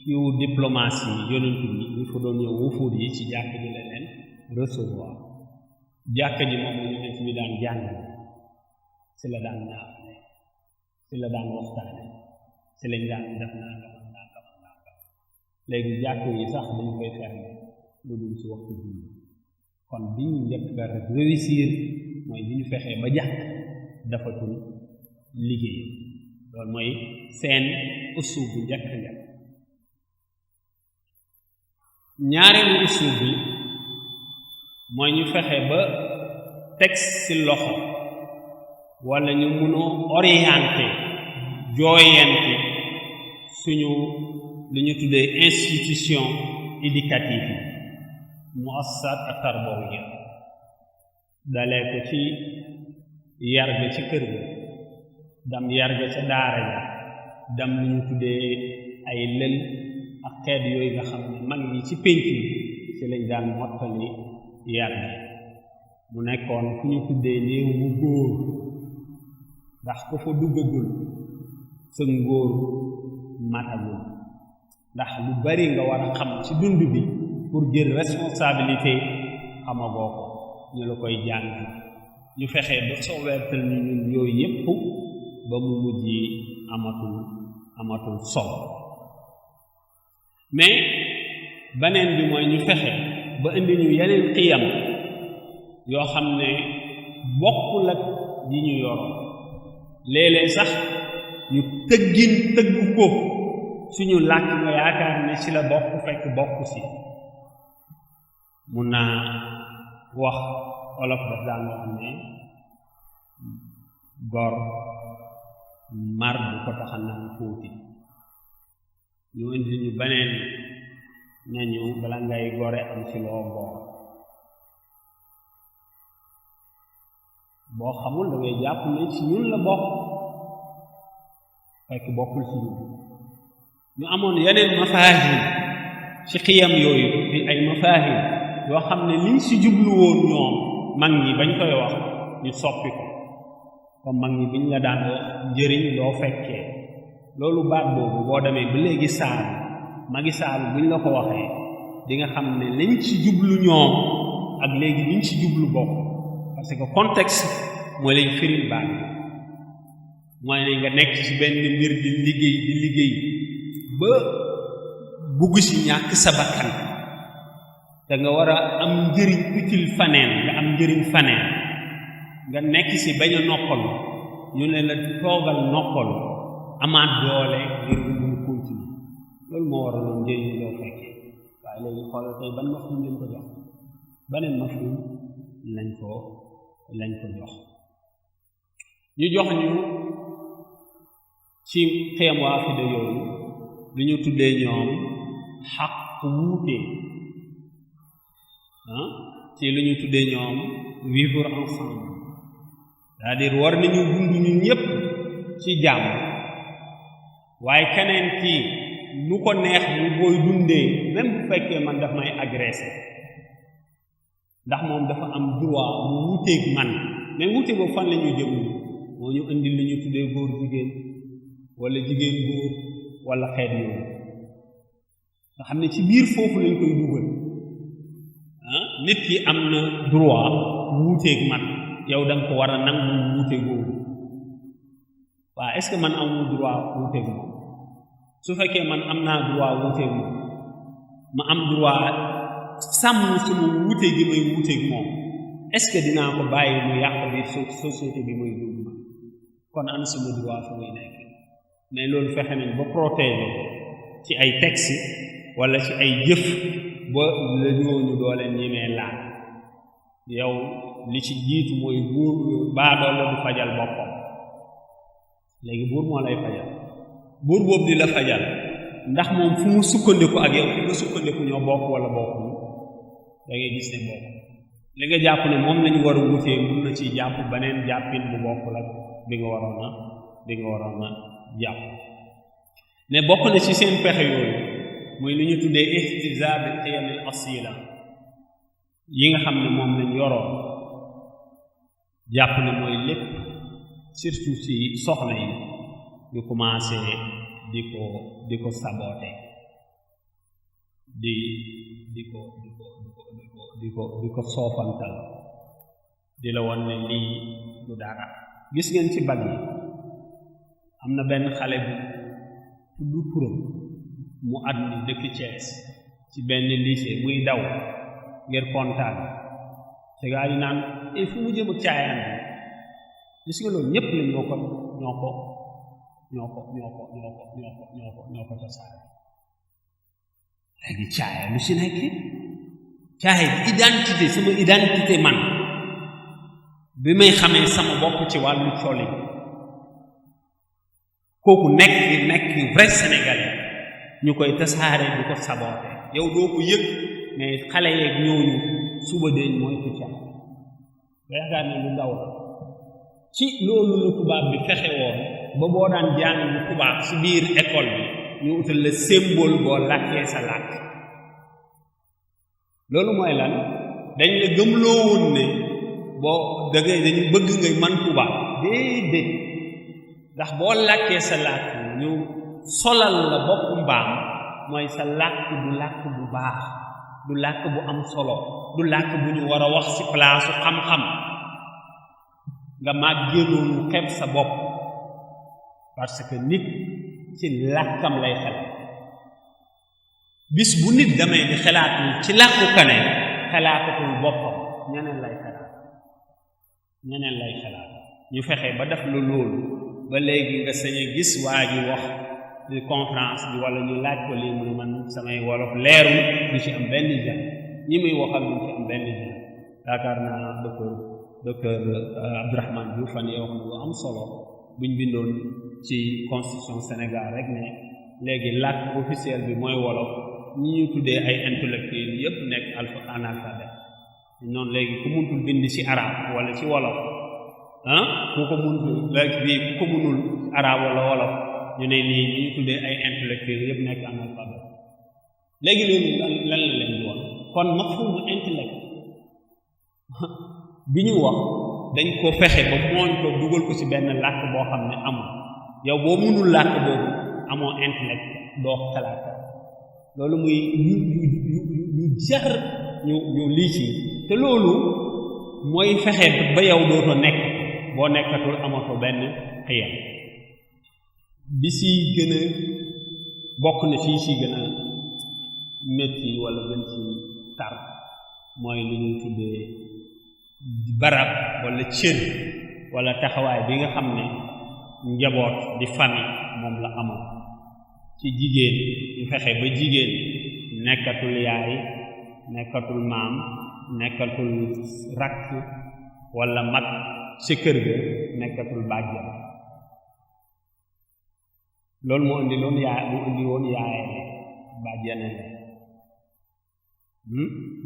kiw diplomatie yonent bi ñu fa doon ñëw wufuut yi ci jàkka ji la leen recevoir jàkka ji moom la yonent bi daan jàngale ci la daan naafale ci la daan waxtaane ci lañ daan def nangam léegi jàkk yi sax dañ koy fermer lu dul ci waxtu julli kon bi ñu njëkk a réussir mooy bi ñu fexee ba jàkk dafatul liggéey loolu mooy seen usub bu njëkk ñaareelu usub bi mooy ñu fexe ba teg ci loxo walla ñu mun a orienter jooyante suñu lu ñu tuddee institution éducative yi muassasat ak tarbawiya dalee ko ci yar ga ci kër ga dam yar ga ca daara ja dam lu ñu tuddee ay lël ak xeet yooyu nga xam ne mag ñi ci pénc yi ci lañ daan mottali yar gi mu nekkoon fu ñu tuddee néew mu góor ndax ko fa duggagul sa ngóor matagul ndax lu bari nga war a xam ci dund bi pour jël responsabilité xamagoo ko ñu la koy jàng ñu fexee ba sowwertal ni ñun yooyu yépp ba mu mujj amatul solo mais beneen bi mooy ñu fexe ba indi ñu yeneen xiyam yoo xam ne bokkul ak yi ñu yoroon léeg-léeg sax ñu tëgg ko suñu làkk nga yaakaar ne ci la bokk fekk bokk si mun naa wax olof daf daan wax ne gor mar bu ko taxa naan fóoti ñu indi ñu beneen nañu bala ngay gore am ci loo goor boo xamul da ngay jàpp ne ci ñun la bokk fekk bokkul ci ñun ñu amoon yeneen mafaahim ci xiyam yooyu di ay mafaahim yoo xam ne liñ ci jublu woon ñoom mag ñi bañ koy wax ñu soppi ko comme mag ñi biñ la daan wax njëriñ loo fekkee loolu baat boobu boo demee ba léegi saalu magi saalu buñ la ko waxee di nga xam ne liñ ci jublu ñoom ak léegi liñ ci jublu bokk parce que contexte mooy lañ firil baat mooy ne nga nekk ci benn mbir di liggéey ba bugg ci ñàkk sa bakkan te nga war a am njëriñ utile faneen nga am njëriñ faneen nga nekk ci bañ a noppalu ñu ne la toogal noppalu amaat doole ngir nga mun continuer loolu moo waraloon njëriñ loo fekkee waaye léegi xoolal tey ban mafhum lañ ko jox beneen mafhum lañ ko jox ñu jox ñu ci xiyam waafida yooyu lu ñu tuddee ñoom xaq wuute ci lu ñu tuddee ñoom vivre ensemble c'est-à-dire war nañu dund ñun ñëpp ci jàmm waaye keneen kii lu ko neex mu booy dundee même bu fekkee man daf may agressé ndax moom dafa am droit mu wuuteeg man mais wuute boobu fan la ñuy jëm moo ñu indi lu ñu tuddee góor jigéen wala jigéen góor wala xeet yooyu nga xam ne ci biir foofu lañ koy dugal nit ki am na droit wuuteeg man yow da nga ko war a nangu wuute googu waaw est-ce que man amul droit wuuteeg moom su fekkee man am naa droit wuuteeg moom ma am droit sàmm sama wuute gi may wuuteeg moom est-ce que dinaa ko bàyyi mu yàq bi société bi may dund kon ana sama droit fa muy nekk mais loolu fexe nañ ba protéger ci ay texte wala ci ay jëf ba la ñooñu doole ñemee laal yow li ci jiitu mooy buur baadoo la du fajal boppam léegi buur moo lay fajal buur boobu di la fajal ndax moom fu mu sukkandiku ak yow fi nga sukkandiku ñoo bokk wala bokkuñu da ngay gis ne bokk li nga jàpp ne moom lañu war a wutee mun na ci jàpp beneen jàppin bu bokkul ak bi nga waroon a jàpp mais bokk na ci seen pexe yooyu muy lu ñu tuddee ihtizaab al-qiyam al-asila yi nga xam ne moom lañ yoroon jàpp ne mooy lépp surtout ci soxna yi ñu commencé di ko saboter di ko soofantal di la won ne lii du dara gis ngeen ci bag yi am na benn xale bu tudd turam mu at mi dëkk Thiès ci benn lycée muy daw ngir kontaan te gaa yi naan fu mu jëm ak caayaan bi gis nga loolu ñépp la ñoo ko tasaare léegi caaya lu si nekk caaya bi identité sama identité man bi may xamee sama bopp ci wàllu coli kooku nekk vrai sénégalais ñu koy tasaare di ko saboote yow doo ko yëg mais xale yeeg ñooñu suba deeñ mooy ci ca yaakaar ne lu ndaw la ci loolu la tubaab bi fexe woon ba boo daan jàng bu tubaab ci biir école bi ñu utal la symbole boo làkkee sa làkk loolu mooy lan dañ la gëmloo woon ne boo dangay dañu bëgg ngay man tubaab déedéet ndax boo làkkee sa làkk ñu solal la boppu mbaam mooy sa làkk du làkk bu baax du làkk bu am solo du làkk bu ñu war a wax ci palaasu xam-xam nga màggee noonu xeeb sa bopp parce que nit ci làkkam lay xalaat bis bu nit damay di xalaat ni ci làkku kaneen xalaatatul boppam ñeneen lay xalaat ñu fexe ba def lu loolu ba léegi nga sañ a gis waa ji wax di conférence bi wala ñu laaj ko lii mu ne man samay wolof leeru du ci am benn jàng ñi muy waxal du ci am benn jàng yaakaar naa docteur Abdourahmane Diouf fan yoo xam ne lu am solo buñ bindoon ci constitution Sénégal rek ne léegi làkk officiel bi mooy wolof ñi ñu tuddee ay intellectuels yépp nekk analphabète noonu léegi ku muntul bind ci arab wala ci wolof ku ko muntul léegi bii ku ko munul arab wala wolof ñu ne nii ñi ñu tuddee ay intellectuels yépp nekk analphabète léegi loolu lan la leen doon kon mafhumu intellect bi ñu wax dañ ko fexe ba mooñ ko dugal ko ci benn làkk boo xam ne amul yow boo mënul làkk boobu amoo intellect doo xalaat loolu muy ñu jar ñu lii ci te loolu mooy fexe ba yow dootoo nekk boo nekkatul amatoo benn xiyam bi si gën a bokk na fii si gën a métti wala gën ci tar mooy li ñuy tuddee barab wala cër wala taxawaay bi nga xam ne njaboot di famille moom la amoon ci jigéen ñu fexe ba jigéen nekkatul yaay nekkatul maam nekkatul rakk wala mag ci kër ga nekkatul bàjjan loolu moo indi woon yaayale bàjjanale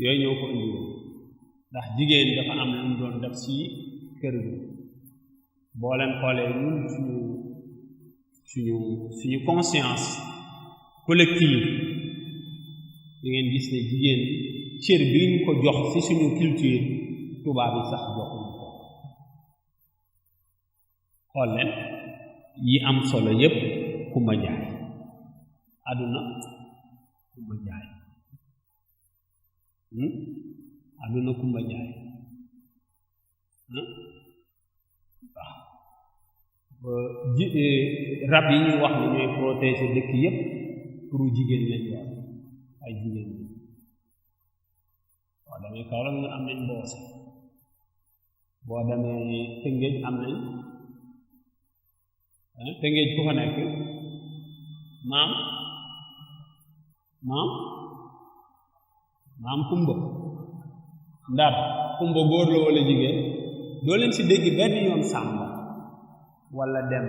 yooyu ñoo ko indi woon ndax jigéen dafa am lu mu doon def ci kër gi boo leen xoolee ñun suñu conscience collective da ngeen gis ne jigéen cër bi ñu ko jox ci suñu culture tubaab yi sax joxuñu ko xool leen yi am solo yépp Kumba Njaay àdduna Kumba Njaay àdduna Kumba Njaay rab yi ñu wax ne ñooy protéger dëkk yépp pour jigéen lañ yor ay jigéen lañ boo demee Kaolack ñu am nañ mboose boo demee Tëngéej am nañ Tëngéej ku fa nekk maam Kumba Ndar Kumba góor la walla jigéen doo leen ci dégg benn yoon Sàmba walla dem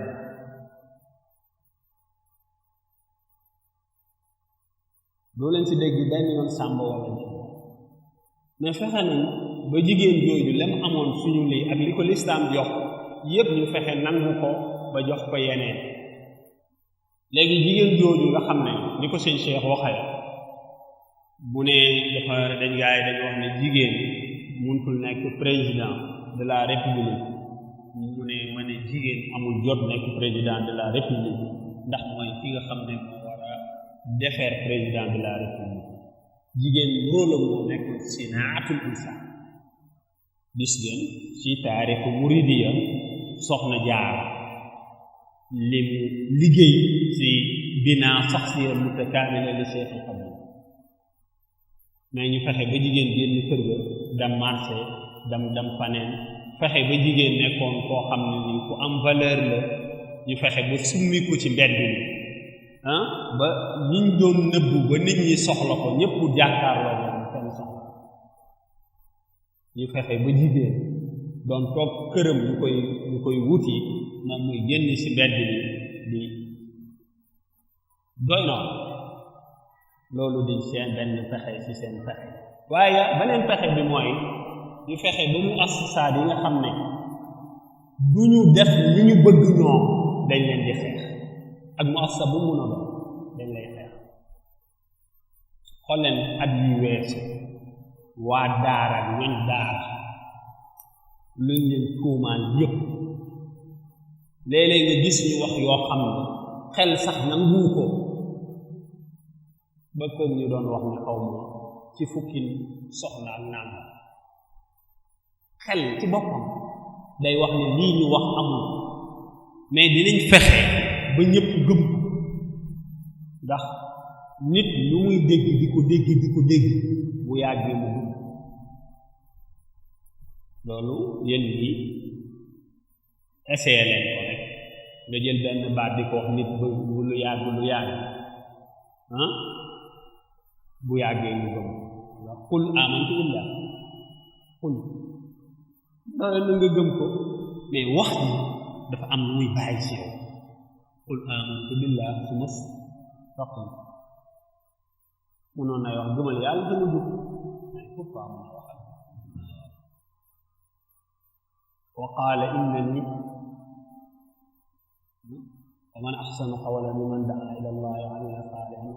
doo leen ci dégg benn yoon Sàmba walla dem mais fexe nañ ba jigéen jooju lem amoon suñu lii ak li ko lislaam jox yépp ñu fexe nangu ko ba jox ko yeneen léegi jigéen jooju nga xam ne ni ko sëñ Cheikh waxee bu ne dafa dañ gaay dañ wax ne jigéen mëntul nekk président de la république mu ne ma ne jigéen amul jot nekk président de la république ndax mooy ki nga xam ne moo war a defeer président de la république jigéen rôle moo nekk sinaatul insaan gis ngeen ci taarixu muridiya soxna jaar li mu liggéey ci binaa saxsiya mutakaamila li Cheikh Xadim mais ñu fexe ba jigéen génn kër ga dem marché dem faneen fexe ba jigéen nekkoon koo xam ne ni ku am valeur la ñu fexe ba summi ko ci mbedd mi ba ñiñ doon nëbbu ba nit ñi soxla ko ñëpp jàkkaarloo moom kenn soxla ñu fexe ba jigéen doon toog këram ñu koy wuti moom muy génn ci mbedd mi di doy na loolu di seen benn pexe ci seen pexe waaye beneen pexe bi mooy ñu fexe ba mu assasaat yi nga xam ne du ñu def li ñu bëgg ñoom dañ leen di xeex ak mu assa bu mun a doon dañ lay xeex xool leen at yi weesu waa daara ñoñ daara luñ leen tuumaan yépp léeg-léeg nga gis ñu wax yoo xam ne xel sax nangu ko ba koog ñu doon wax ne xaw ma ci fukki soxna ak naan xel ci boppam day wax ne lii ñu wax amul mais dinañ fexe ba ñëpp gëm ndax nit lu muy dégg di ko dégg bu yàggee mu gëm loolu yéen ñi essayé leen ko rek nga jël benn baat di ko wax nit ba lu yàgg bu yàggee mu gëm ndax qul amantu billah qul loolu nga gëm ko mais wax ni dafa am lu muy bàyyi ci yow qul amantu billah su mas faqam munoon nay wax gëmal yàlla dama dugg mais pourquoi mun a waxal wa qaala innani wa man axsanu qawlan mimman daa ila allahi wa amila saalihan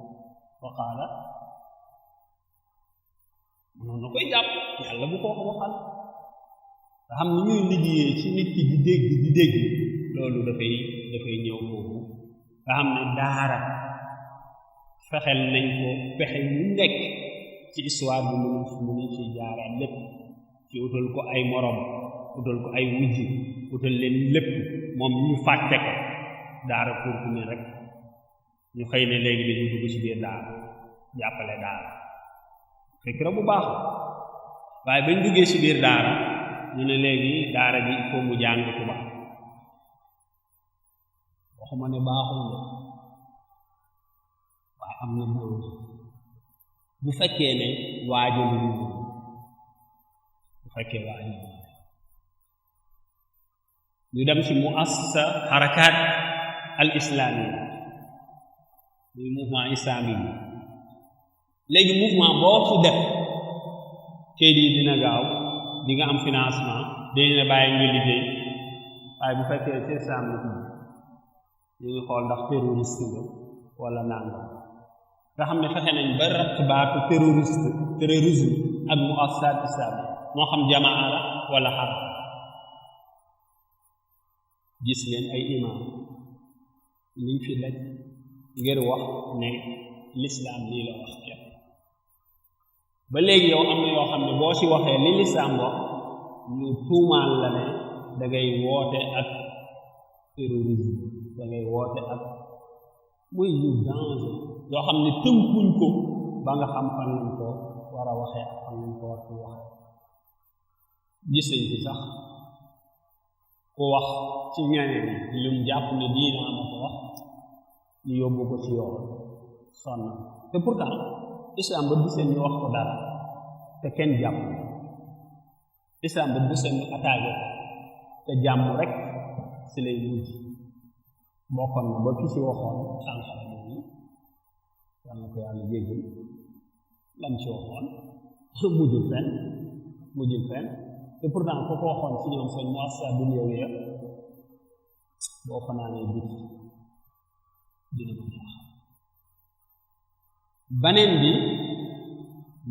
wa qaala munoon na koy jàpp yàlla bu ko waxal nga xam ne ñuy liggéeyee ci nit ki di dégg loolu dafay ñëw foofu nga xam ne daara fexel nañ ko pexe yu nekk ci histoire bi mënu ci jaaraat lépp ci utal ko ay morom utal ko ay wujj utal leen lépp moom ñu fàtte ko daara pour ku ne rek ñu xëy ne léegi dañu dugg ci biir daara jàppale daara fekk na bu baax waaye bañ duggee ci biir daara ñu ne léegi daara ji il faut mu jàng tubaab waxuma ne baaxul de waaye am na bu fekkee ne waajalu bu fekkee waajalu ñu dem ci muassasa xarakaat al islami muy mouvement islami léegi mouvement boo fu def kayit yi dina gaaw di nga am financement dañu ne bàyyi nga liggéey waaye bu fekkee ci islam la tudd ñu ngi xool ndax terroriste nga wala nangam nga xam ne fexe nañ ba rabt baatu terrorisme ak muassasat islami moo xam jamaa la wala xarab gis ngeen ay imam liñ fi daj ngir wax ne l'islam lii la wax kenn ba léegi yow am na yoo xam ne boo ci waxee li lislaam wax ñu tuumaal la ne da ngay woote ak terrorisme da ngay woote ak muy yu danger yoo xam ne tënkuñ ko ba nga xam fan lañ ko war a waxee ak fan lañ ko war a waxee gis nañ ci sax ku wax ci ñeneen lu mu jàpp ne diina ma ko wax ñu yóbbu ko ci yoon sonn te pourtant islam ba gisee ñu wax ko dara te kenn jàpp islam ba gisee ñu attaqué te jàmm rek si lay mujj bokkoon na ba ki si waxoon sànqal boobu yal na ko yàlla jéggal lam ci waxoon mujjul fenn te pourtant ko ko waxoon ci ñoom seen muassasa dunyawiyya boo fanaanee bit dina ko jaax baneen bi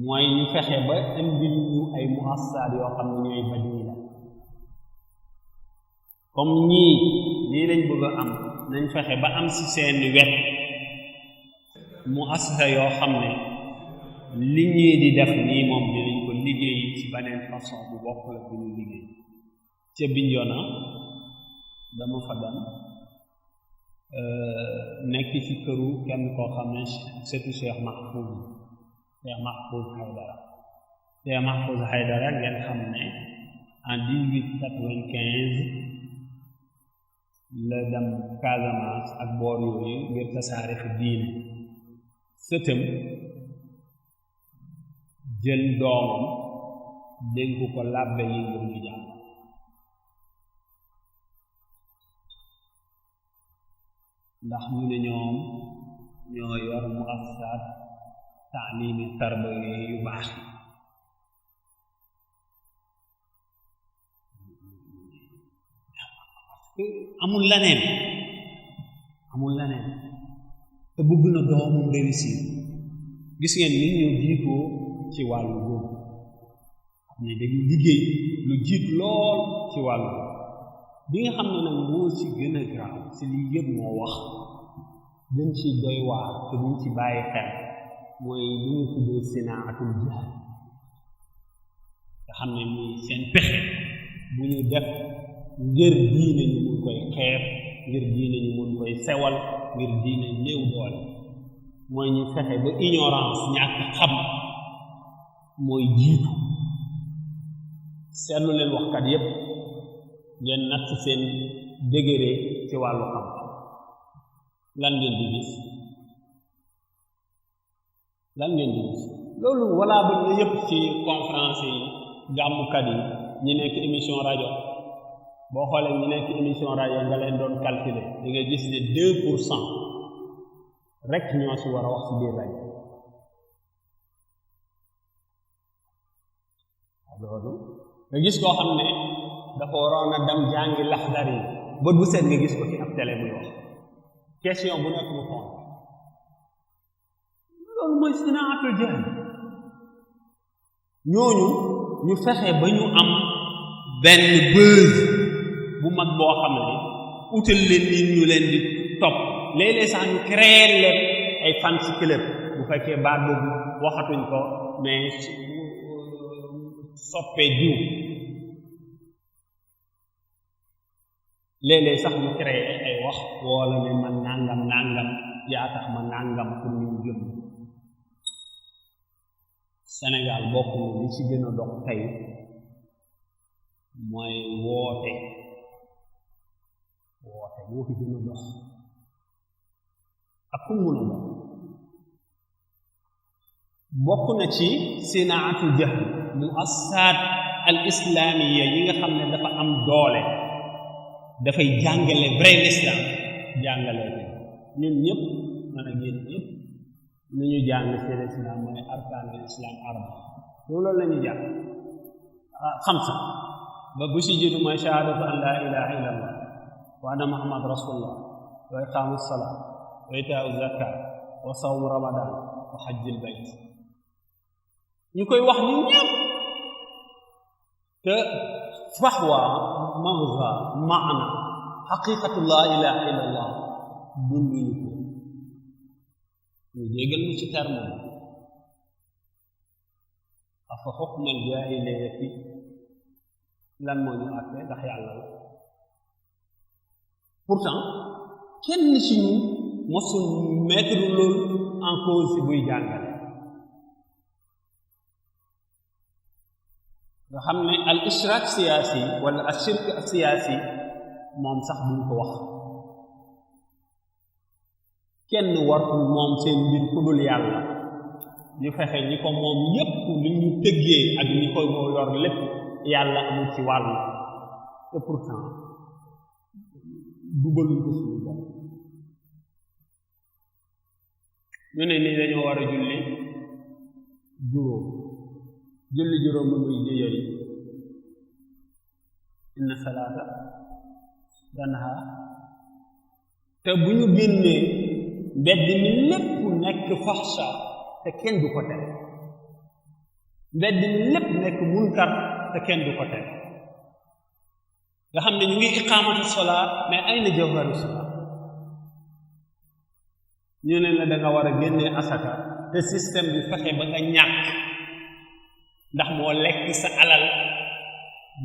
mooy ñu fexe ba indi ñu ay muassasaat yoo xam ne ñooy badila comme ñii lii lañ bëgg a am nañ fexe ba am ci seen wet muassasa yoo xam ne li ñii di def nii moom dinañ ko liggéey ci beneen façon bu bokk la bu ñu liggéey ca Bignona dama fa dem nekk ci këru kenn koo xam ne surtout Cheikh Mahfouz Haydara ngeen xam ne en 1895 la dem Casamance ak boor yooyu ngir tasaare fi diine sëtëm jël doomam dénk ko làbbe yi ngir ñu jàng ndax ñu ne ñoom ñoo yor muassasaat taalimi tarbiya yu baax amul leneen te bëgg na doomam réussir gis ngeen ni ñu jiitoo ci wàllu boobu xam ne dañu liggéey lu jiit lool ci wàllu bi nga xam ne nag moo ci gën a graaw ci lii yëpp moo wax dañ ci doy waar te duñ ci bàyyi xel mooy li ñu tuddee sinaatul jihaad nga xam ne muy seen pexe bu ñu def ngir diine ñu mun koy xeeb ngir diine ñu mun koy sewal ngir diine néew doole mooy ñu fexe ba ignorance ñàkk xam mooy jiitu seetlu leen waxkat yépp ngeen natt seen degré ci wàllu xam-xam lan ngeen di gis loolu walla ba na yépp ci conférence yi gàmmukat yi ñi nekk émission rajo boo xoolee ñi nekk émission rajo nga leen doon calculer di nga gis ne 2% rek ñoo ci war a wax ci biir rajo loolu nga gis koo xam ne dafa waroon a dem jàngi laxdar yi bët bu seet nga gis ko ci ab télé muy wax question bu nekk mu xool loolu mooy sinaatul jihaad ñooñu ñu fexe ba ñu am benn buzz bu mag boo xam ne utal leen nit ñu leen di topp léeg-léeg sax ñu créer leen ay fan ci club bu fekkee baat boobu waxatuñ ko mais soppee diw léeg-léeg sax ñu créer ay wax wala ne man nangam yaa tax ma nangam pour ñu gëm Sénégal bokk na li ci gën a dox tey mooy woote moo fi gën a dox ak ku mun a dox bokk na ci sinaatul jahl mu assaat al islaamiya yi nga xam ne dafa am doole dafay jàngale vrai l'islam jàngale ko ñun ñëpp man ak yéen ñëpp lu ñu jàng seen islam mooy arkaanul islam arba loolu la ñu jàng xamsa ba bu si jiitu mooy shahadatu an la ilaha illa allah wa anna muhammad rasulullah wa iqaamu salaat wa itaau zakat wa sawmu ramadan wa hajjil bayt ñu koy wax ñun ñëpp te faxwa magza maana xaqiqatu la ilaha illa allah dunduñu ko ñu jégal mu ci terme afa xukma al jaahiliyati lan moo ñu àtte ndax yàlla la pourtant kenn ci ñu mosul mettre loolu en cause si buy jàngale nga xam ne al ishrak siyaasi wala al shirk siyaasi moom sax duñ ko wax kenn wartul moom seen mbir ku dul yàlla ñu fexe ñi ko moom yépp li ñu tëggee ak ñi koy moo yor lépp yàlla amul ci wàll te pourtant dugaluñ ko suñu bopp ñu ne ni dañoo war a julli juróom lu muy jëyëri inna salaata tanha te bu ñu génnee mbedd mi lépp nekk faxsha te kenn du ko tere mbedd mi lépp nekk munkar te kenn du ko tere nga xam ne ñu ngi iqaamatu salaat mais ay na jawharu salaat ñu ne la da nga war a génnee asaka te système bi fexe ba nga ñàkk ndax moo lekk sa alal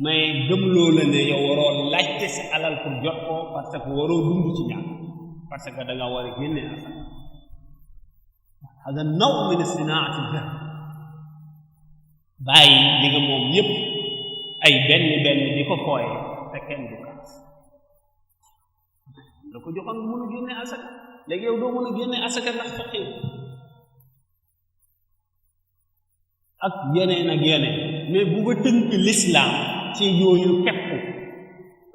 mais gëmloo la ne yow waroo laajte sa alal pour jot ko parce que waroo dund ci ñàkk parce que da nga war a génnee asaka hada naw min sinaati jahl bàyyi di nga moom yépp ay benn di ko fooye te kenn du kaas la ko joxoon mën a génne asaka léegi yow doo mën a génne asaka ndax faqiir ak yeneen mais bu nga tënk l'islam ci yooyu kepp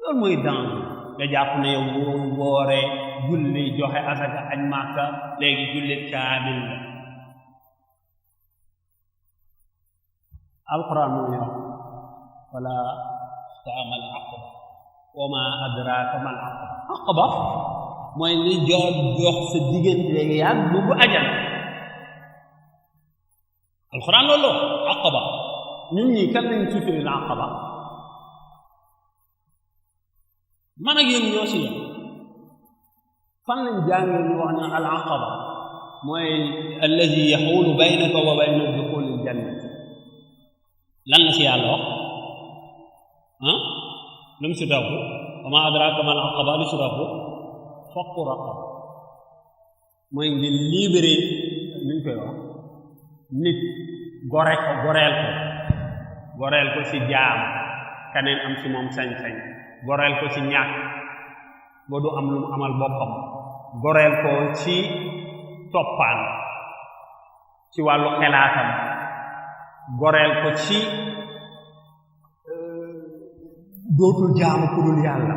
loolu mooy danger nga jàpp ne yow boo wooree julli joxe asaka añ màkka léegi jullit kaamil la alquran moo ñu wax wala taamal aqaba wa ma adraka mal aqaba mooy li jox sa diggante yaa dugg ajana alquran loolu aqaba ñun ñi kan lañ ci firi aqaba man ak yéen ñoo si yem fan lañ jàngee ñu wax ne al aqaba mooy alladi yaxulu baynaka wa bayna duxuli al janna lan la si yàlla wax lu mu si topp wa ma adraka mal aqaba lu si topp fakku raqaba mooy ngeen libéré nuñ koy wax nit goreel ko si jaam kaneen am si moom sañ-sañ goreel ko ci ñàkk ba du am lu mu amal boppam goreel ko ci toppaan ci wàllu xelaatam goreel ko ci dootul jaamu ku dul yàlla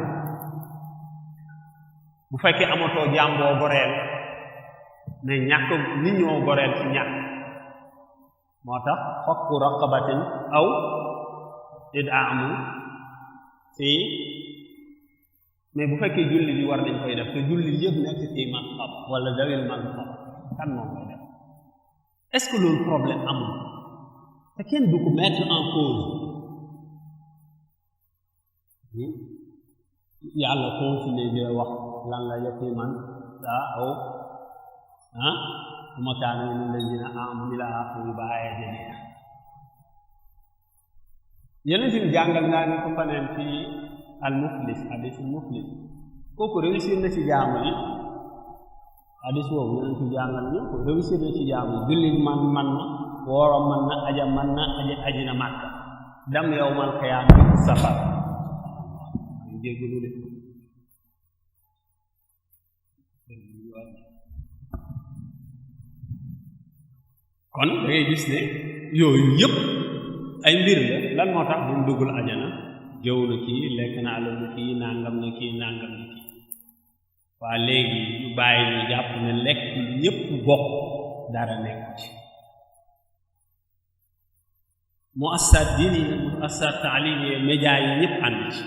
bu fekkee amatoo jaam boo goreel ne ñàkk nit ñoo goreel ci ñàkk moo tax fakku raqabatin aw id'aamu ci mais bu fekkee julli bi war nañ koy def te julli yëpp nekk ci mazhab wala dawil mazhab kan moom koy def est-ce que loolu problème amul te kenn du ko mettre en cause yàlla continuer di wax lan la yatiman daa aw ma kaana min alladina amanu ila axiri ba aaya jeex yeneen fi jàngal ngaa ni ko faneen ci al muflis hadis muflis kooku réussir na ci jaamu yi hadis boobu yeneen fi jàngal ñu ko réussir na ci jaamu yi julli man na wooro man na aja man na aji na màkka dam yowmal qiyaam bi safar jéggalu de kon da ngay gis ne yooyu yëpp ay mbir la lan moo tax bu mu duggul ajana jëw na kii lekk na alalu kii nangam na kii waa léegi ñu bàyyi ñu jàpp ne lekk ñëpp bokk dara nekk ci mu assat diini mu assat taalim yi média yi ñëpp ànd ci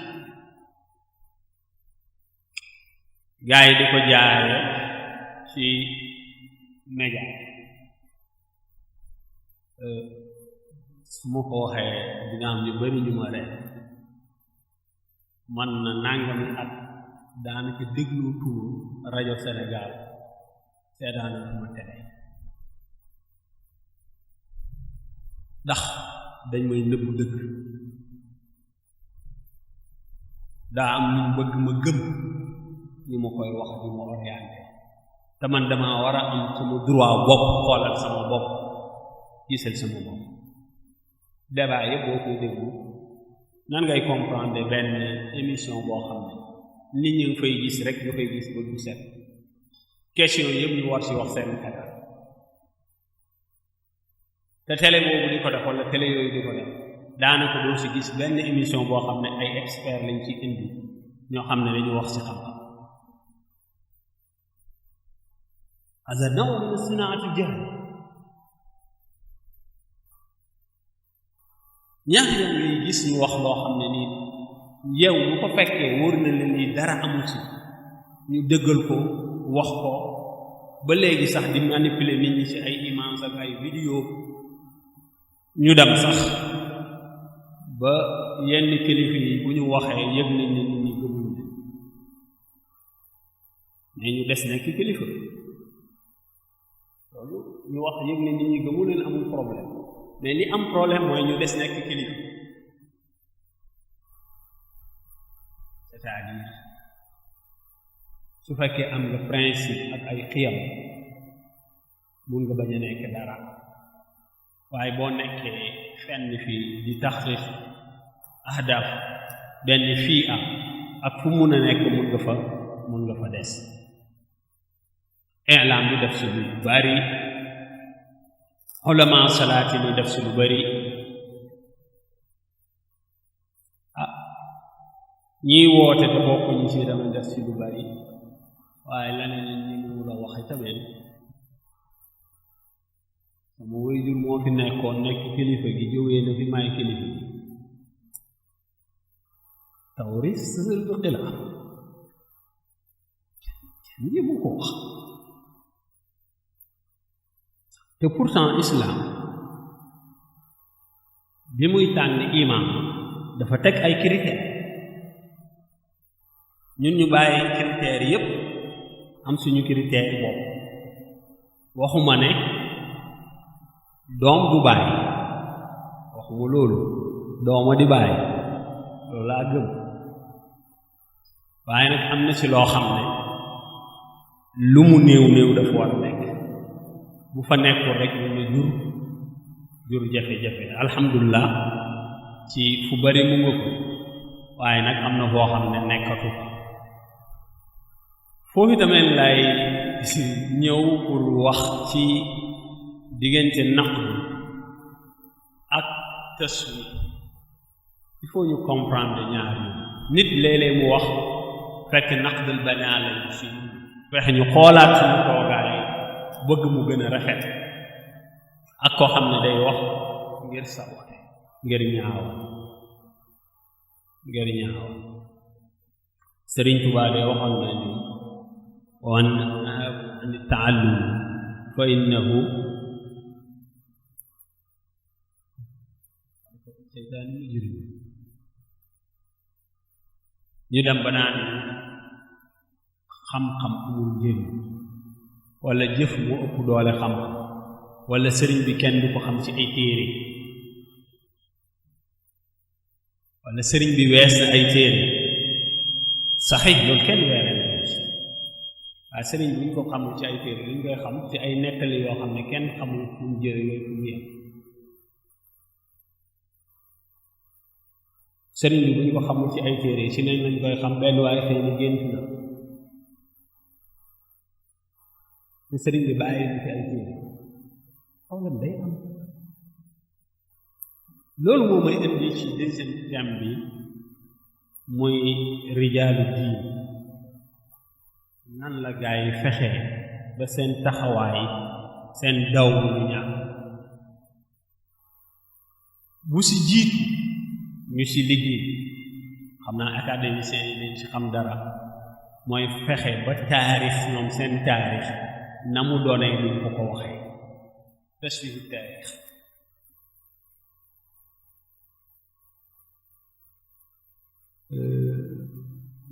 gaa yi di ko jaare ci média su ma ko waxee dina am ñu bari ñu ma ree man na nangami at daanaka déglu tuur rajo Sénégal seetaan ma télé ndax dañ may nëbb dëgg daa am ñu bëgg ma gëm ñu ma koy wax di ma orienté te man dama war a am sama droit bopp xoolal sama bopp gisal sama bopp débat yëpp boo koy déglu nan ngay comprendre benn émission boo xam ne nit ñi nga fay gis rek nga fay gis ba du set question yëpp ñu war si wax seen xalaat te télé boobu di ko def wala télé yooyu di ko def daanaka doo si gis benn émission boo xam ne ay expert lañ ci indi ñoo xam ne dañu wax si xam-xam hada naw min sinaati jahl ñaata yoon ngay gis ñu wax loo xam ne nii yow bu ko fekkee wóor na la nii dara amul ci ñu dëggal ko wax ko ba léegi sax di manipuler nit ñi ci ay images ak ay vidéo ñu dem sax ba yenn kilifa yi bu ñu waxee yëg nañ ne nit ñi gëmuñ leen mais ñu des nekk kilifa loolu ñu wax yëg ne nit ñi gëmu leen amul problème mais li am problème mooy ñu des nekk kilifa c'est-à-dire su fekkee am nga principe ak ay xiyam mun nga bañ a nekk dara waaye boo nekkee fenn fii di taxrif ahdaf benn fii ak fu mun a nekk mun nga fa des i'lam bi def si lu bari ulama salaati ni def si lu bari ñiy woote te bokk ñu si dama def si lu bari waaye laneen ñi mu la waxe tamit sama waajur moo fi nekkoon nekk kilifa gi jógee na fi may kilifa gi tawris sësal bi xilaaf ñi mu ko wax te pourtant islam bi muy tànn imam dafa teg ay critères ñun ñu bàyyi critères yépp am suñu critères bopp waxuma ne doom du bàyyi waxuma loolu dooma di bàyyi loolu laa gëm waaye nag am na ci loo xam ne lu mu néew néew dafa war a nekk bu fa nekkul rek ñu ne jur jafe-jafe alhamdulilah ci fu bari mu nga ko waaye nag am na boo xam ne nekkatu foofu tamit lay ñëw pour wax ci diggante naqd ak taswi il faut ñu comprendre ñaar yi nit léeg-léeg mu wax fekk naqdul banaa lañ ci fexe ñu xoolaat suñu toogaay bëgg mu gën a rafet ak koo xam ne day wax ngir sawaate ngir ñaawal Sëriñ Tuubaa de waxoon na ni wan an taallum fa innahu seytaan mujrim ñu dem ba naan xam-xam amul njëriñ wala jëf mu ëpp doole xam-xam wala sëriñ bi kenn du ko xam ci ay téere wala sëriñ bi wees na ay téere saxi loolu kenn weeree waaye sëriñ bi ñu ko xamul ci ay téere li ñu koy xam ci ay nettali yoo xam ne kenn xamul fu mu jëre yooyu fu mu yem sëriñ bi bu ñu ko xamul ci ay téere ci neen lañ koy xam benn waaye xëy na gént na te sëriñ bi bàyyi na ci ay téere problème day am loolu moo may indi ci deuxième thème bi muy rijaalu diin nan la gaa yi fexe ba seen taxawaay seen daw bu ñu ñaan bu si jiitu ñu si liggéey xam naa académiciens yi dañ ci xam dara mooy fexe ba taarix ñoom seen taarix na mu doonee ñu ko ko waxee tasfihu taarix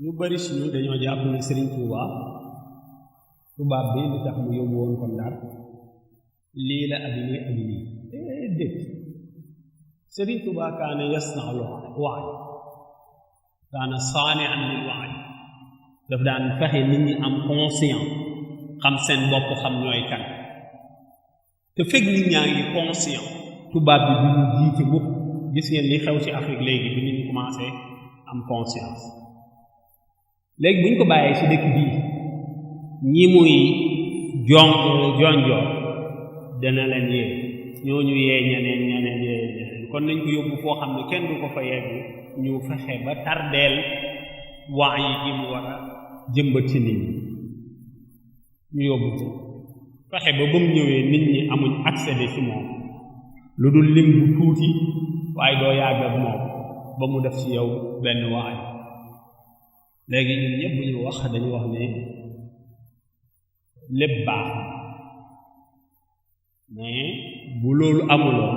ñu bari si ñu dañoo jàpp ne Sëriñ Tuuba tubaab bi li tax mu yóbbu woon ko Ndar lii la ak lii ak lii déet Sëriñ Tuuba kaana yasna'u waay kaana saani'an lil waay daf daan fexe nit ñi am conscience xam seen bopp xam ñooy kan te fekk nit ñaa ngi conscient tubaab bi ñu jiite mukk gis ngeen li xew ci Afrique léegi bi nit ñi commencé am conscience léegi bu ñu ko bàyyee ci dëkk bii ñi muy jonjoo dana leen yee ñooñu yee ñeneen yee kon nañ ko yóbbu foo xam ne kenn du ko fa yegg ñu fexe ba tardeel waa yi gi mu war a jëmbat ci nit ñi ñu yóbbu ko fexe ba mu ñëwee nit ñi amuñ accès ci moom lu dul lim bu tuuti waaye doo yàgg ak moom ba mu def ci yow benn waay léegi ñun ñëpp bu ñu wax dañu wax ne lépp baax mais bu loolu amuloon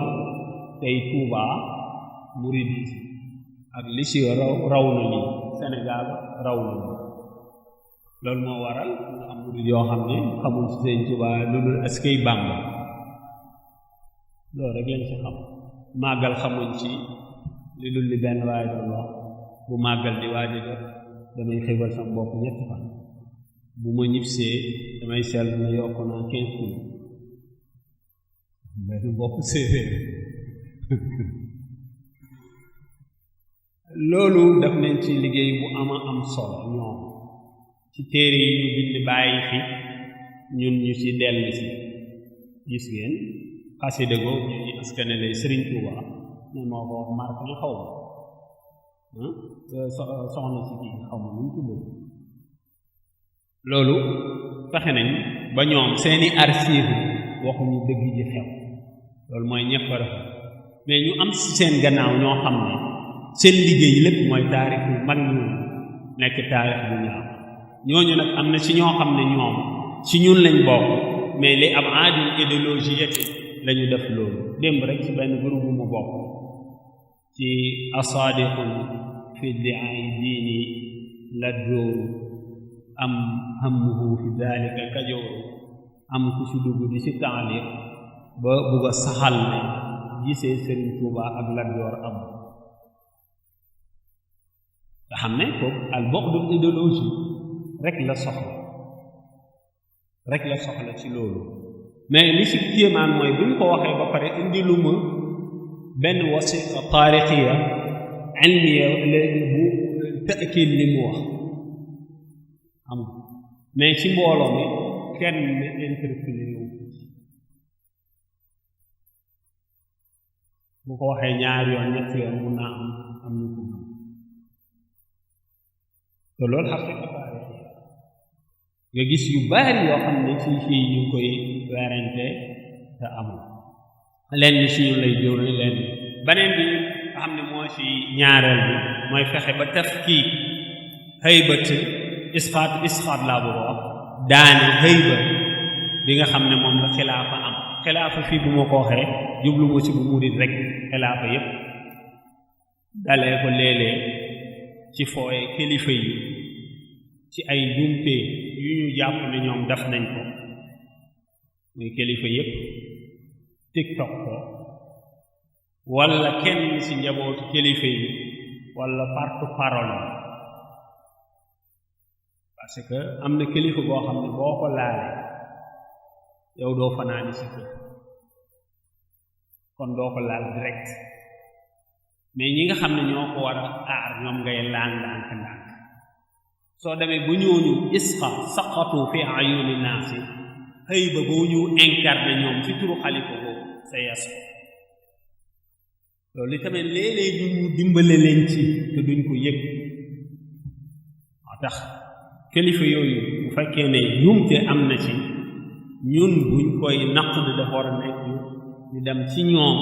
tey Touba mouridisme ak li si raw na lii Sénégal raw na lii loolu moo waral nga am murid yoo xam ne xamul ci Sëñ Touba lu dul askay Bàmba loolu rek lañ ci xam màggal xamuñ ci li dul li benn waaye doon wax bu màggal di waaj a jot damay xëbal sama bopp ñetti fan bu ma ñibbisee damay seetlu ne yokk naa 15 kilos benn bopp séeréer loolu def nañ ci liggéey bu ama am solo ñoom ci téere yi ñu bind bàyyi fi ñun ñu ci dellu si gis ngeen xasida go ñu ñu askanale Sëriñ Tuuba ne moo ko wax mark na xaw ma soxna si kii xaw ma nu mu tudd loolu fexe nañ ba ñoom seeni archive waxuñu dëgg ji xew loolu mooy ñëpp a rafet mais ñu am ci seen gannaaw ñoo xam ne seen liggéey lépp mooy taarix bu mag ñu nekk taarix bu ñaaw ñooñu nag am na ci ñoo xam ne ñoom ci ñun lañ bokk mais li am aadil idéologie yëpp lañu def loolu démb rek ci benn groupe bu mu bokk ci asaadiqun fi diai diini la dóoru am hammuhu fi dalika kajooru am ku ci dugg di ci taaliq ba bugg a saxal ne gisee Sëriñ Tuuba ak Lat Joor am nga xam ne ko al bu'dul idéologie rek la soxla ci loolu mais li ci kéemaan mooy bi mu ko waxee ba pare indi lu ma benn wasiqa taarixiya ilmiya bu ta'kiid li mu wax am mais ci mbooloo mi kenn interpellé wu bu ko waxee ñaari yoon ñetti yoon mun naa am ñu ko te loolu xaqiqa taarixiya nga gis yu bari yoo xam ne ci fii ñu koy werante te amul leen ni suñu lay jóore leen beneen bi nga xam ne moo ci ñaareel bi mooy fexe ba tafkiik haybat isqaat laa bu wax daane hayba bi nga xam ne moom la xilaafa am xilaafa fii bu ma ko waxee jublu ma ci bu murit rek xilaafa yépp dalee ko léeg-léeg ci fooye kilifa yi ci ay jumte yu ñu jàpp ne ñoom def nañ ko muy kilifa yépp tiktok ko walla kenn ci njabootu kilifa yi walla porte-parole parce que am na kilifa boo xam ne boo ko laalee yow doo fanaani ci kër kon doo ko laal direct mais ñi nga xam ne ñoo ko war a aar ñoom ngay laan ndànk soo demee bu ñooñu saqatu fi ayuni naasi xëy ba boo ñu incarné ñoom ci turu xalifa boobu sa yes ko loolu tamit léeg-léeg ñu dimbale leen ci te duñ ko yëg moo tax kilifa yooyu bu fekkee ne njuumte am na ci ñun buñ koy naqd dafa war a nekk ñu dem ci ñoom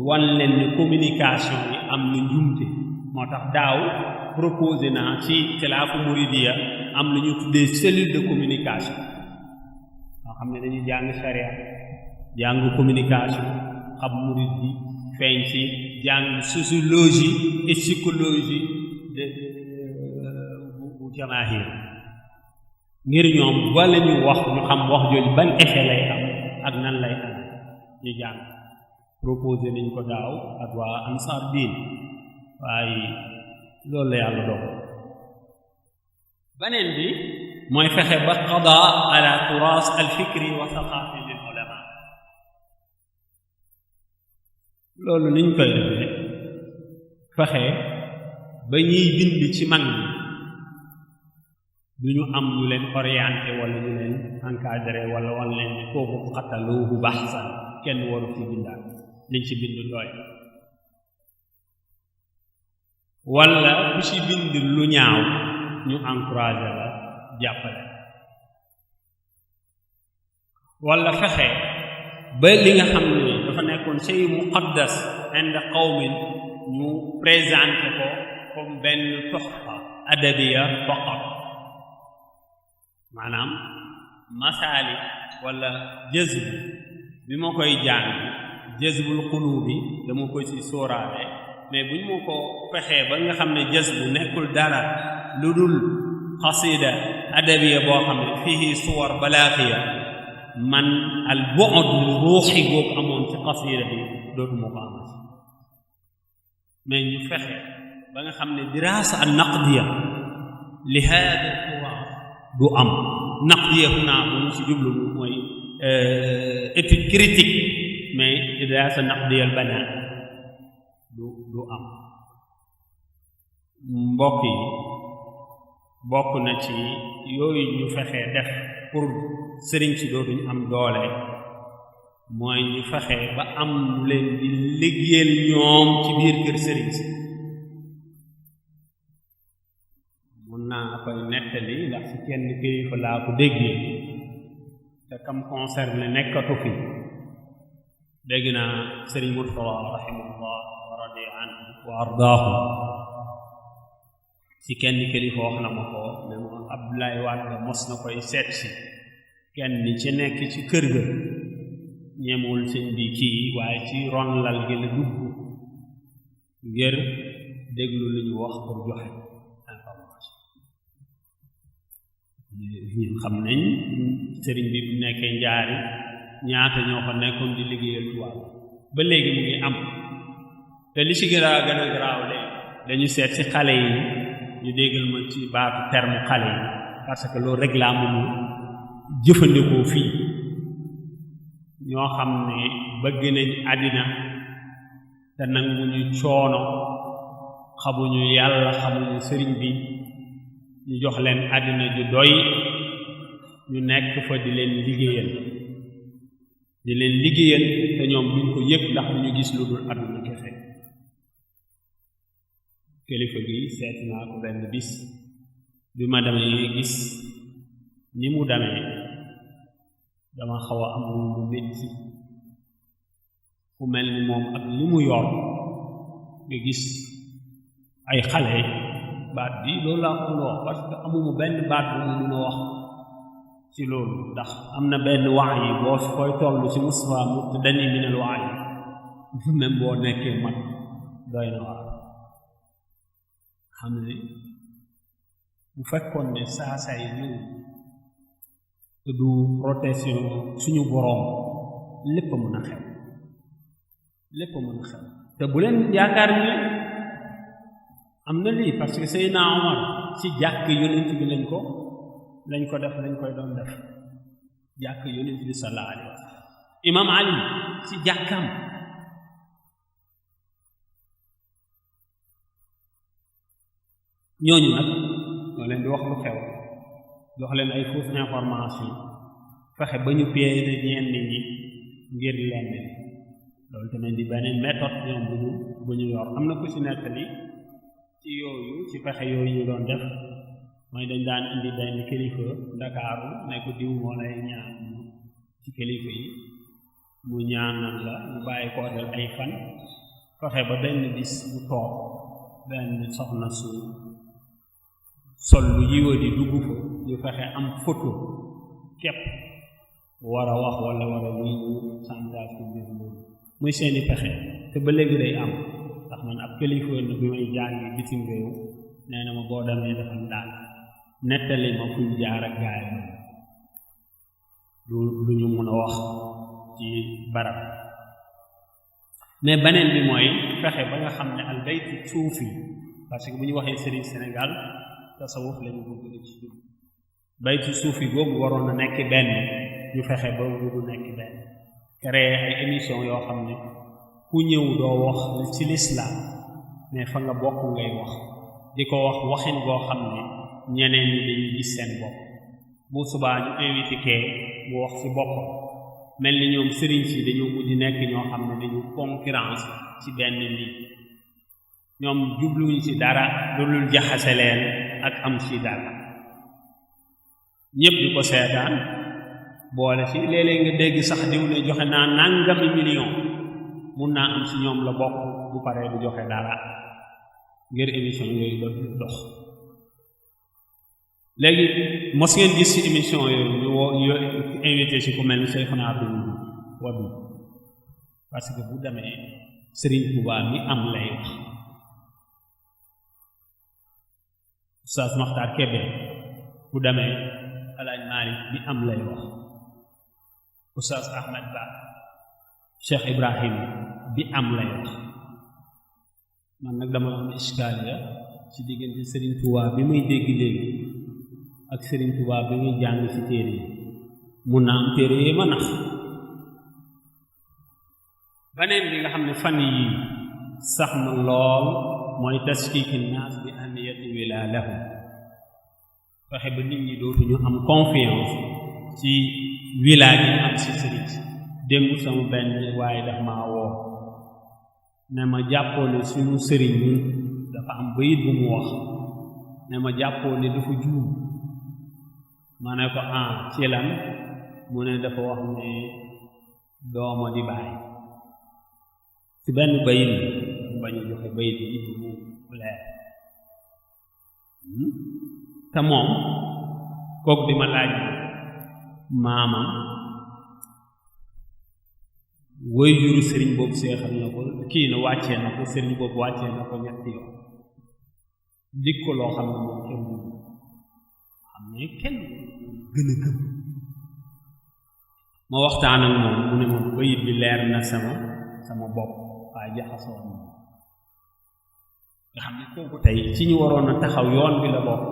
wan leen ne communication yi am na njuumte moo tax daaw proposé naa ci xilaafu muridiya am lu ñu tuddee cellule de communication nga xam ne dañuy jàng charia jàng communication xam murid bi feeñ ci jàng sociologie et psychologie bu jamaahir ngir ñoom wala ñu wax ñu xam wax jooju ban effet lay am ak nan lay am ñu jàng proposé nañ ko daaw ak waa Ansar Din waaye loolu la yàlla dogal beneen bi mooy fexe ba qadaa ala turaas al fikri wa saqaafi lil ulama loolu niñ koy defee fexe ba ñuy bind ci mag ñi du ñu am ñu leen orienté wala ñu leen encadré wala wan leen ne kooku xataluhu baxsan kenn waru ci bindaat liñ ci bind doy wala ku ci bind lu ñaaw ñu encouragé la jàppale wala fexe ba li nga xam ne dafa nekkoon shay muqaddas inda qawmin ñu présenté ko comme benn tuhfa adabiya faqat maanaam masaali wala jazb bi ma koy jàng jazbul qulubi dama koy ci sóoraale mais bu ñu ma ko fexee ba nga xam ne jazbu nekkul dara lu dul xasida adabiya boo xam ne fihi suwar balaaxiya man al bu'd ruuxi boobu amoon ci xasida bi dootuma ko amat mais ñu fexe ba nga xam ne diraasa an naqdiya li haada turaas du am naqdiya naa bu mu si jublu mooy étude critique mais diraasa naqdiya al banaa du am mbokk yi bokk na ci yooyu ñu fexee def pour sëriñ si dootuñu am doole mooy ñu fexe ba am leen di liggéeyal ñoom ci biir kër sëriñ si mun naa koy nettali ndax ci kenn kilifa laa ko déggee te kam concerné nekkatu fi dégg naa sëriñ Murtada rahimahullah wa radiya anhu wa ardaahu ci kenn kilifa wax na ma ko ne ma Abdoulaye Wade mos na koy seet si kenn ci nekk ci kër ga ñemul sëñ bi kii waaye ci ron lal gi la dugg ngir déglu li ñu wax pour joxe information ñun xam nañ sëriñ bi bu nekkee njaari ñaata ñoo fa nekkoon di liggéeyal tubaab ba léegi mu ngi am te li ci gën a garaaw léegi dañu seet ci xale yi ñu déggal ma ci baatu terme xale yi parce que loolu rek laa mënu jëfandikoo fii ñoo xam ne bëgg nañ àddina te nanguñu coono xamuñu yàlla xamuñu sëriñ bi ñu jox leen àddina ju doy ñu nekk fa di leen liggéeyal te ñoom duñ ko yëg ndax duñu gis lu dul àdduna kese kilifa gi seet naa ko benn bis bi ma demee gis ni mu demee dama xaw a am lu mu métti ku mel ni moom ak li mu yor nga gis ay xale baat bi loolu laa ko wax parce que amuma benn baat bu mu mën a wax ci loolu ndax am na benn wax yi boo koy toll ci Mustafa mubtadani min al wax yi même boo nekkee mag doy na waar xam ne bu fekkoon ne saasay ñëw te du protection suñu boroom lépp a mën a xew te bu leen yaakaar ne am na lii parce que Seydina Omar ci jàkk yonent bi lañ ko def lañ koy doon def jàkk yonent bi sallallahu alayhi wa sallam imam Ali ci jàkkam ñooñu nag ñoo leen di wax lu xew jox leen ay fausse information fexe ba ñu piéger ñenn ñi ngir lenn loolu tamit di beneen méthode ñoom bu ñu yor am na ku ci nettali ci yooyu ci fexe yooyu ñu doon def mooy dañ daan indi benn kilifa Ndakaaru ne ko diw moo lay ñaan ci kilifa yi mu ñaanal la mu bàyyi ko del ay fan fexe ba benn bis bu toog benn soxna su sol lu yiwa di dugg fa ñu fexe am photo képp bu war a wax wala war a luy chantage ko mbir loolu muy seeni pexe te ba léegi day am ndax man ab kilifa na bi may jàngi bitim réew nee na ma boo demee defal daal nettali ma fuñ jaar ak gaay lu ñu mën a wax ci barab mais beneen bi mooy fexe ba nga xam ne al baytu suufi parce que bu ñu waxee sëriñ Sénégal tasawuf lañu bëgg ci jub baytu suufi boobu waroon na nekk benn ñu fexe ba du nekk benn créer ay émission yoo xam ne ku ñëw doo wax ci lislaam mais fa nga bokk ngay wax di ko wax waxin boo xam ne ñeneen ñi dañuy gis seen bopp bu subaa ñu invité kee mu wax ci bopp mel ni ñoom sëriñ si dañoo mujj nekk ñoo xam ne dañu concurrence ci benn lii ñoom jubluñ ci dara lu dul jaxase leen ak am ci dara ñépp di ko seetaan boole ci léeg-léeg nga dégg sax diw ne joxe naa nangami million mun naa am ci ñoom la bokk bu paree du joxe dara ngir émission yooyu dox léegi mos ngeen gis ci émission yooyu ñu invité ci ku mel ni Cheikhouna Abdou Wadud parce que bu demee Serigne Touba mi am lay wax Oustaz Makhtar Kébé bu demee Alaaj Maalik mi am lay wax Oustaz Ahmed Ba Cheikh Ibrahim bi am lay wax man nag dama am iskaaliya ci diggante Serigne Touba bi muy dégg léegi ak Serigne Touba bi muy jàng ci téere yi mun naa am téere yi ma nax beneen bi nga xam ne fan yi sax na lool mooy taskiki naas bi ahmiyati wilaalahu fexe ba nit ñi dootuñu am confiance ci wilaa gi am ci sëriñ démb sama benn waaye daf maa woo ne ma jàppoo ne suñu sëriñ ñun dafa am bayit bu mu wax ne ma jàppoo ne dafa juum ma ne ko ci lan mu ne dafa wax ne dooma di bàyyi ci benn bayit bi bañ a joxe bayit bi mu leer te moom kooku di ma laaj maamam woy juru sëriñ boobu seexal na ko kii na wàccee na ko sëriñ boobu wàccee na ko ñetti yoon dig ko loo xam ne moom kenn xam ne kenn gën a gëm ma waxtaan ak moom mu ne ma bayit bi leer na sama bopp waaye jaxasoo moom nga xam ne kooku tey ci ñu waroon a taxaw yoon bi la bokk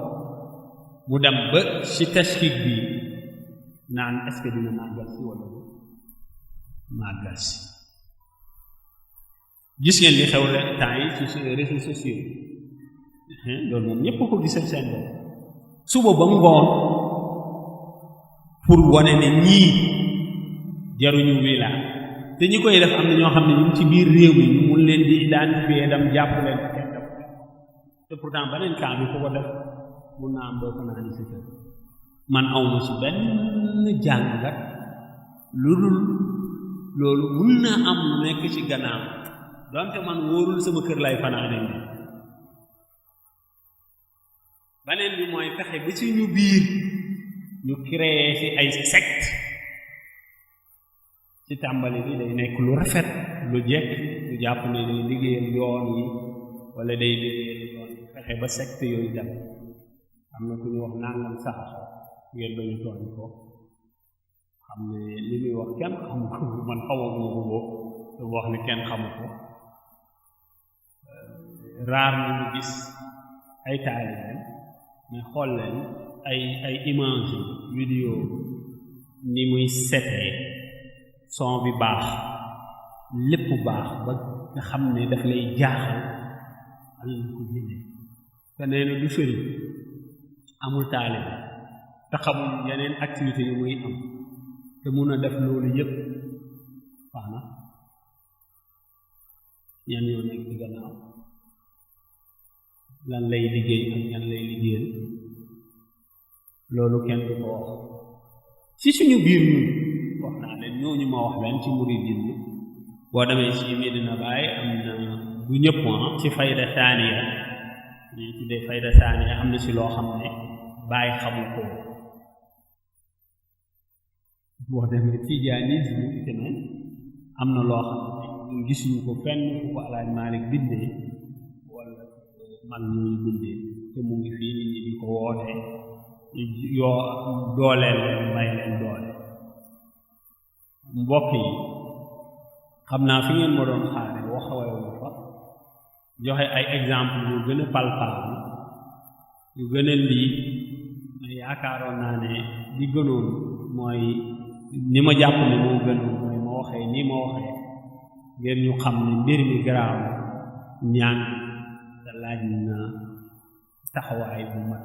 mu dem ba ci tashkik bi naan est-ce que dina màggal si wala màggal si gis ngeen li xew temps yi ci réseaux sociaux loolu moom ñépp ko gisal seen bopp suba ba ngoon pour wane ne ñii jaruñu wilaan te ñi koy def am na ñoo xam ne ñu ngi ci biir réew mi ñu mun leen di identifier dem jàpp leen kenn def te pourtant beneen cas bi ku ko def mun naa am doo ko naa ni si kër man awma ci benn jàngat lu dul loolu mun naa am lu nekk ci gannaaw donte man wóorul sama kër lay fanaane ni beneen bi mooy fexe ba ci ñu biir ñu créer ci ay secte ci tàmbali bi day nekk lu rafet lu jekk lu jàpp ne day liggéeyal yoon yi wala day liggéeyal yoon yi fexe ba secte yooyu dem am na ku ñu wax nangam sax ngeen bañu tooñ ko xam ne li muy wax kenn xamu ko man xawaguma ko boobu te wax ne kenn xamu ko raar na ñu gis ay taalibeem mais xool leen ay image vidéo ni muy setee son bi baax lépp baax ba nga xam ne daf lay jaaxal am na ko jëlee te nee na du sëriñ amul taalibe te xamul yeneen activité yu muy am te mun a def loolu yépp wax na ñan ñoo nekk ci gannaaw lan lay liggéey ak ñan lay liggéeyal loolu kenn du ko wax ci suñu biir ñun wax naa leen ñooñu ma wax leen ci muridin bi boo demee ci Medina Baye am na bu ñëpp ci fayda saaniya ñu tuddee fayda saaniya am na ci loo xam ne Baye xamu ko boo demee tijaanisme tamit am na loo xam ne ñun gisuñu ko fenn fu ko Alaaji Maalik bindee wala mag ñuy bindee te mu ngi fii nit ñi di ko woote yoo dooleel leen may leen doole mbokk yi xam naa fi ngeen ma doon xaare waxawewu fa joxe ay exemple yu gën a palpable yu gën a lii yaakaaroon naa ne di gënoon mooy ni ma jàpp ne moo gënoon mooy ma waxee nii ma waxee ngeen ñu xam ne mbir mi garaaw ñaan te laaj na taxawaay bu mat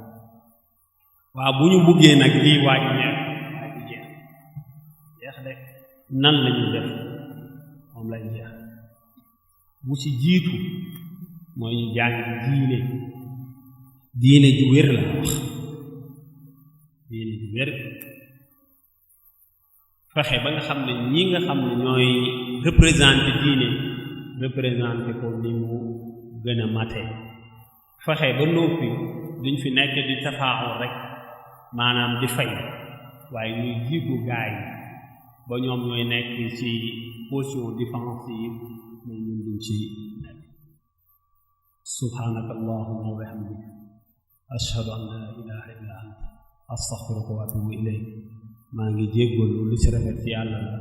waaw bu ñu buggee nag lii waaj ñeex waaj jeex de nan la ñu def moom lañ jeex bu ci jiitu mooy ñu jàng diine ju wér la wax diine ju wér fexe ba nga xam ne ñi nga xam ne ñooy représenté diine représenté ko ni mu gën a mate fexe ba noppi duñ fi nekk di tafaaxul rek maanaam di fay waaye ñuy jiitu gaay ba ñoom ñooy nekk ci position défensive mais ñun duñ ci nekk subhanaka allahumma wa bihamdika ashhadu an la ilaha illa anta astaghfiruka wa atubu ilayk maa ngi jéggalu lu ci rafet ci yàlla la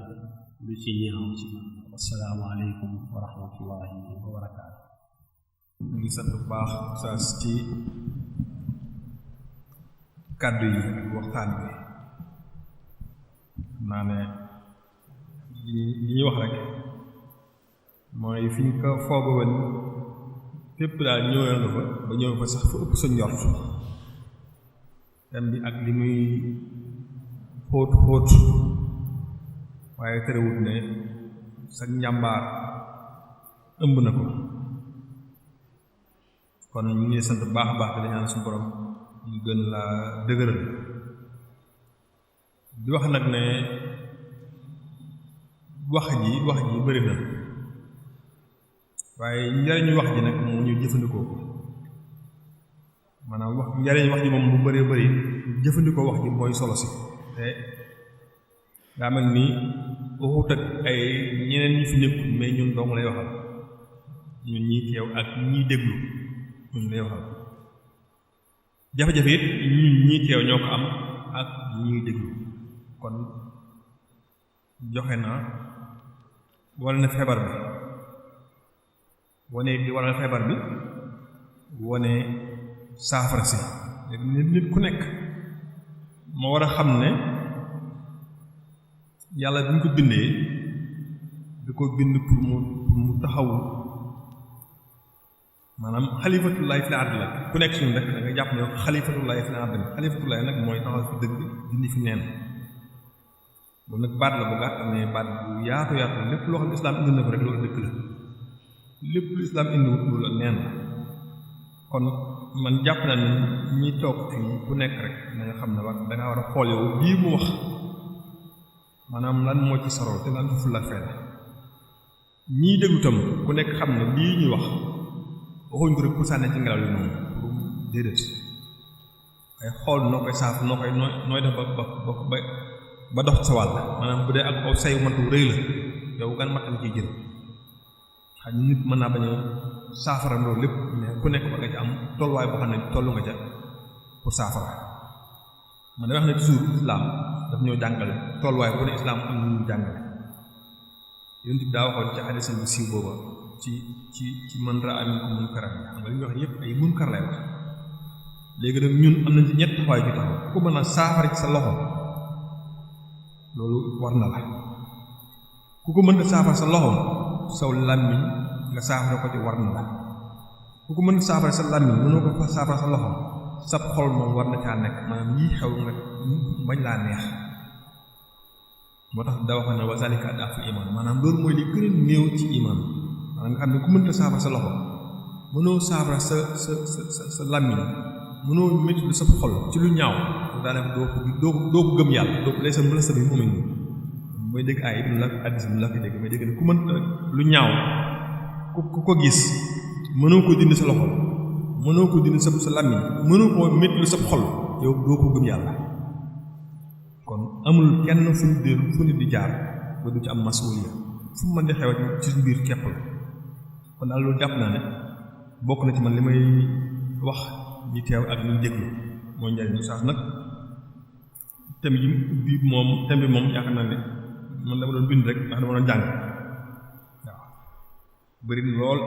lu ci ñaaw ci man assalaamu aleykum wa rahmatullahi wa barakaatu ñu ngi sant bu baax saas ci kàddu yi waxtaan bi naa ne li ñuy wax rek mooy fi ñu ko fooga woon fépp daal ñëwee nga fa ba ñëw fa sax fa ëpp sa njort dem bi ak li muy xóot xóot waaye terewut ne sa njàmbaar ëmb na ko kon ñu ngi sant bu baax a baax te dañaan suñu borom ñu gën la dëgëral di wax nag ne wax ji bëri na waaye njariñu wax ji nag moo ñu jëfandikoo ko maanaam wax njariñu wax ji moom bu bëree bëri jëfandikoo wax ji mooy solo si te daa mel ni waxut ak ay ñeneen ñi fi nekkul mais ñun dong lay waxal ñun ñii teew ak ñii déglu ñun lay waxal jafe-jafe it ñun ñii teew ñoo ko am ak ñii déglu kon joxe naa wala na feebar bi wane di waral feebar bi wane saafara si nit ku nekk moo war a xam ne yàlla bi ñu ko bindee di ko bind pour mu taxawu maanaam xalifatullahi fil ard la ku nekk suñu rek da nga jàpp ne xalifatullahi fil ard xalifatullahi nag mooy taxaw fi dëgg dindi fi neen loolu nag baat la bu gàtt mais baat bu yaatu yaatu lépp loo xam ne islaam indi na ko rek loolu dëgg la lépp lu islaam indiwut loolu la neen la kon man jàpp na ne ñi toog fii ku nekk rek da nga xam ne war da ngaa war a xool yow lii mu wax maanaam lan moo ci sorol te lan fu la fee ñii déglu tam ku nekk xam ne lii ñu wax waxuñ ko rek pour sànni ci ngelaw li noonu pour déedéet ay xool noo koy saaf noo koy nooy def ba dox sa wàll maanaam bu dee ak aw say matu rëy la yow gan matal ciy jël xaj nit mën naa bañ a saafara loolu lépp mais ku nekk war nga ci am tolluwaay boo xam ne tollu nga ca pour saafara man da wax ne toujours islam daf ñoo jàngale tolluwaay bu ne islam am ñu jàngale yonent bi daa waxoon ci hadiis bu siiw booba ci man raa minkum munkaran xam nga li ñuy wax yëpp ay munkar lay wax léegi nag ñun am nañ ci ñett taxawaay bi taxaw ku mën a saafara ci sa loxo loolu war na la ku ko mën a saafara sa loxo saw làmmiñ nga saafara ko ci war na la ku ko mën a saafara sa làmmiñ mënoo ko fa saafara sa loxo sab xol moom war na caa nekk maanaam yii xew nga bañ laa neex moo tax da wax ne wa zalika ad'aful iman maanaam loolu mooy li gën a néew ci iman maanaam nga xam ne ku mënta saafara sa loxo mënoo saafara sa làmmiñ mënoo métti lu sa xol ci lu ñaaw daanaka doo ko gëm yàlla doo ko lay sa mbala sa bi moom it mooy dégg ay du la addis bu la ko dégg may dégg ne ku mën lu ñaaw ku ko gis mënoo ko dindi sa loxo mënoo ko dindi sa làmmiñ mënoo koo métti lu sa xol yow doo ko gëm yàlla kon amul kenn fu nit di jaar ba du ci am masuuliya fu mu mën di xew ci mbir képp la kon daal loolu jàpp naa ne bokk na ci man li may wax ñi teew ak ñi déglu mooy njariñu sax nag thème bi moom yaakaar naa ne man dama doon bind rek ndax dama doon jàng waaw bëri lool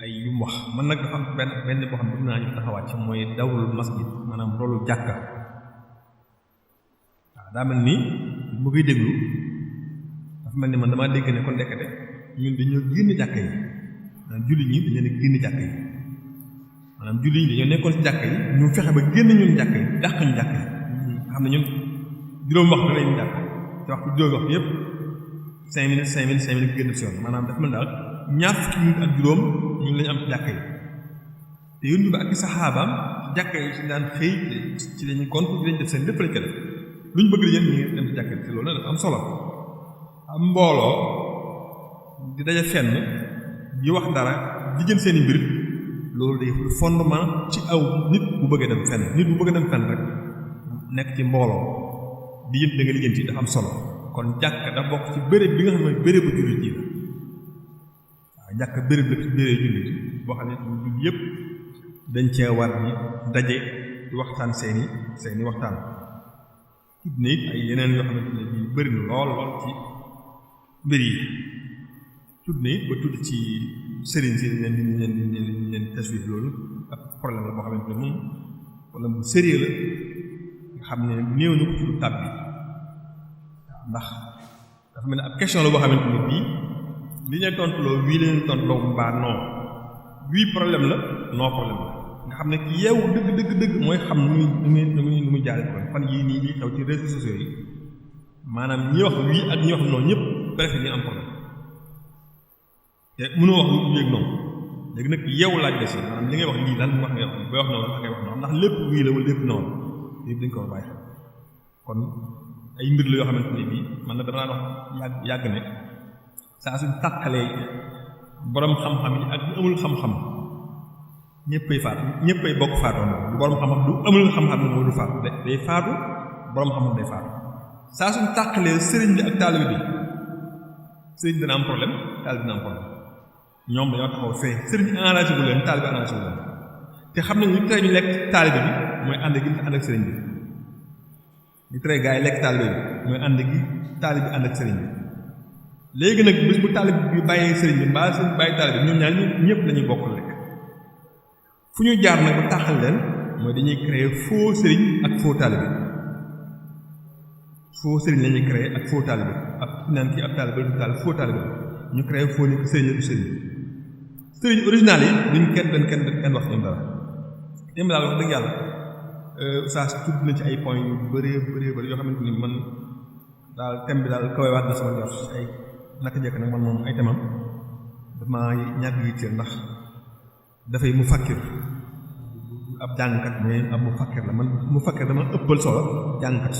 ay yu mu wax man nag dafa am benn boo xam ne bëgg naa ñu taxawaat ci mooy dawrul masjid maanaam rolu jàkka waaw daa mel ni bu koy déglu dafa mel ni man damaa dégg ne kon ndekkate ñun dañoo génn jàkka yi maanaam jullit ñi dañoo ne génn jàkka yi maanaam jullit ñi dañoo nekkoon ci jàkka yi ñu fexe ba génn ñun jàkka yi dàq ñu jàkka yi xam ne ñun juróom waxtu lañu jàkk te waxtu juróom waxtu yëpp 5 minutes génn si yoon maanaam dafa mel daal ñaar fukki minutes ak juróom ñun lañu am ci jàkka yi te yónni ba ak saxaabaam jàkka yi ci daan xëy ci lañu gont ci lañu def seen lépp lañ ko def lu ñu bëgg la yéen ñu ngi dem ci jàkka yi te loolu nag dafa am solo am mbooloo di daje fenn di wax dara di jëm seen i mbir loolu day fondement ci aw nit bu bëggee dem fenn nit bu bëgg dem fenn rek nekk ci mbooloo di yëpp da nga liggéey ci dafa am solo kon jàkk da bokk ci béréb bi nga xam ne bérébu jullit ji la waaw jàkk béréb la ci béréb jullit boo xam ne jullit yëpp dañ cee war di daje di waxtaan seeni waxtaan tudd na it ay yeneen yoo xamante ne bii bëri na lool ci mbir yi tudd na it ba tudd ci sëriñ si leen taswif loolu ak problème la boo xamante ne moom problème bu sérieux la nga xam ne néew ñu ko ci lu tàbbi ndax dafa mel ne ab question la boo xamante ne bii li ñu tontuloo wii leen tontuloo mbaa non wii problème la non problème la nga xam ne ki yeewu dëgg mooy xam nu muy jaare ko fan yii nii ñuy xew ci réseaux sociaux yi maanaam ñi wax wii ak ñi wax non ñëpp presque ñu am problème te mënoo wax lu yéeg noonu léegi nag yeewu laaj la si maanaam li ngay wax lii lan wax ngay wax booy wax noonu wax ngay wax noonu ndax lépp wii la wala lépp noonu lépp dañ ko war a bàyyi xel kon ay mbir la yoo xamante ne bii man na dama daan wax yàgg ne saa suñ tàqalee borom xam-xam yi ak ñu amul xam-xam ñëppay faatu ñëppay bokk faatoo nag du borom xam-xam du amul xam-xam ne moo du faatu day faatu borom xam-xam day faatu saa suñ tàqalee sëriñ bi ak taalibe bi sëriñ dina am problème taalibe dina am problème ñoom dañoo taxaw fee sëriñ bi arrangé wu leen taalibe arrangé wu leen te xam nañ ñu tere ñu lekk taalibe bi mooy ànd gi ànd ak sëriñ bi ñu tere gaa yi lekk taalibe bi mooy ànd gi taalibe bi ànd ak sëriñ bi léegi nag bés bu taalibe bi bàyyee sëriñ bi mbaa sëriñ bàyyi taalibe bi ñoom ñaar ñëpp lañuy bokk lekk fu ñu jaar nag ba tàqal leen mooy dañuy créer faux sëriñ ak faux taalibe faux sëriñ lañuy créer ak faux taalibe ak naan kii ab taalibe du taalibe faux taalibe ñu créer faux ni ko sëriñ du sëriñ sëriñ original yi duñ kenn wax ñoom dara ñoom daal wax dëgg yàlla saa si tudd na ci ay points yu bëree yoo xamante ni man daal thème bi daal kawe waat na sama njort ay naka jekk nag man moom ay temam dama ñàkk yitteel ndax dafay mu fakkir ab jàngkat mais ab mu fakkir la man mu fakkir dama ëppal solo jàngkat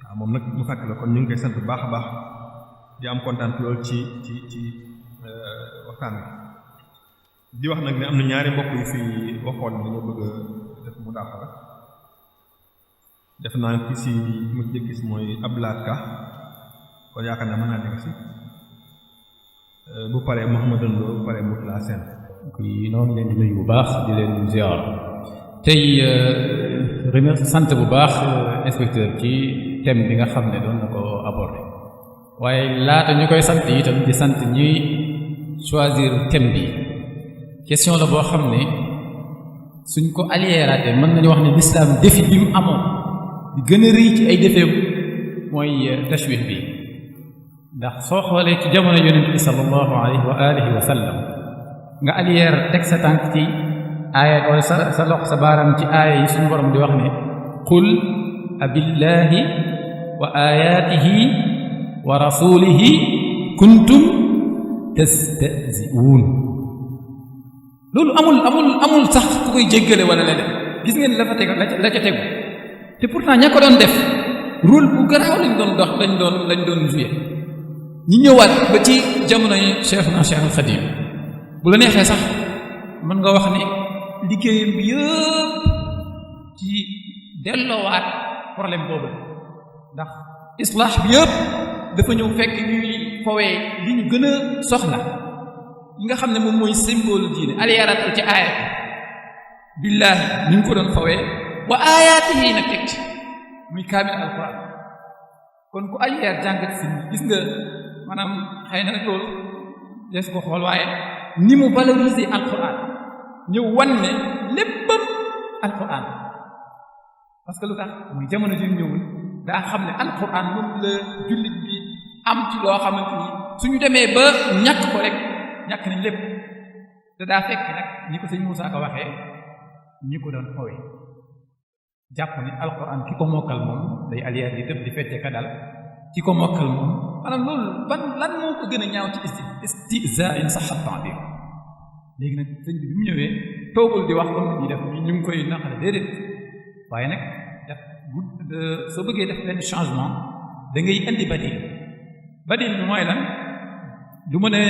waaw moom nag mu fakkir la kon ñu ngi koy sant bu baax a baax di am kontaan loolu ci waxtaan bi di wax nag ne am na ñaari mbokk yu fi waxoon dañoo bëgg a def mu daafara def naa ki si mu gis mooy Abdoulaye Ka kon yaakaar naa mën naa dégg si bu paree Mouhamadou Lo bu paree Moutala Sène yi noonu leen di nuyu bu baax di leen ziar tey sant bu baax inspecteur ci thème bi nga xam ne doon na ko aborder waaye laata ñu koy sant itam di sant ñi choisir thème bi question la boo xam ne suñ ko aliératé mën nañu wax ne l'islam défi bi mu amoon di gën a rëy ci ay défeem mooy tashwih bi ndax soo xoolee ci jamono yonent bi sallallahu alayhi wa alihi wa sallam nga aliyeer teg sa tànk ci aaya wala sa lox sa baaram ci aaya yi suñu borom di wax ne qul abillahi wa ayatihi wa rasulihi kuntum tastahzi'un loolu amul sax ku koy jéggale wala leneen gis ngeen la fa teg la ca tegu te pourtant ña ko doon def rôle bu garaaw lañ doon dox lañ doon jouer ñi ñëwaat ba ci jamono yi Cheikhna Cheikh al Khadim bu la neexee sax mën nga wax ne liggéeyam bi yëpp ci delloowaat problème boobu ndax islaax bi yëpp dafa ñëw fekk ñuy fowee li ñu gën a soxla li nga xam ne moom mooy symbole diine aliyaaratal ci aaya billaahi ñu ngi ko doon fowee wa aayaatihi nag teg ci muy kaamil alquran kon ku aliyaar jàngat si gis nga maanaam xëy na nag loolu des ko xool waaye ni mu valoriser alquran ñëw wan ne léppam alquran parce que lu tax muy jamono ji ñëwul daa xam ne alquran moom la jullit bi am ci loo xamante ni suñu demee ba ñàkk ko rek ñàkk nañ lépp te daa fekk nag ñi ko sëñ Moussa ko waxee ñi ko doon xoowe jàpp ne alquran ki ko mokkal moom day aliyaar di tëb di fecce ka dal ki ko mokkal moom maanaam loolu lan moo ko gën a ñaaw ci istihzaa in sax at-ta'bir léegi nag sëñ bi mu ñëwee toogul di wax comme ni def ñu ngi koy naqare déedéet waaye nag soo bëggee def benn changement da ngay indi badil bi mooy lan du ma ne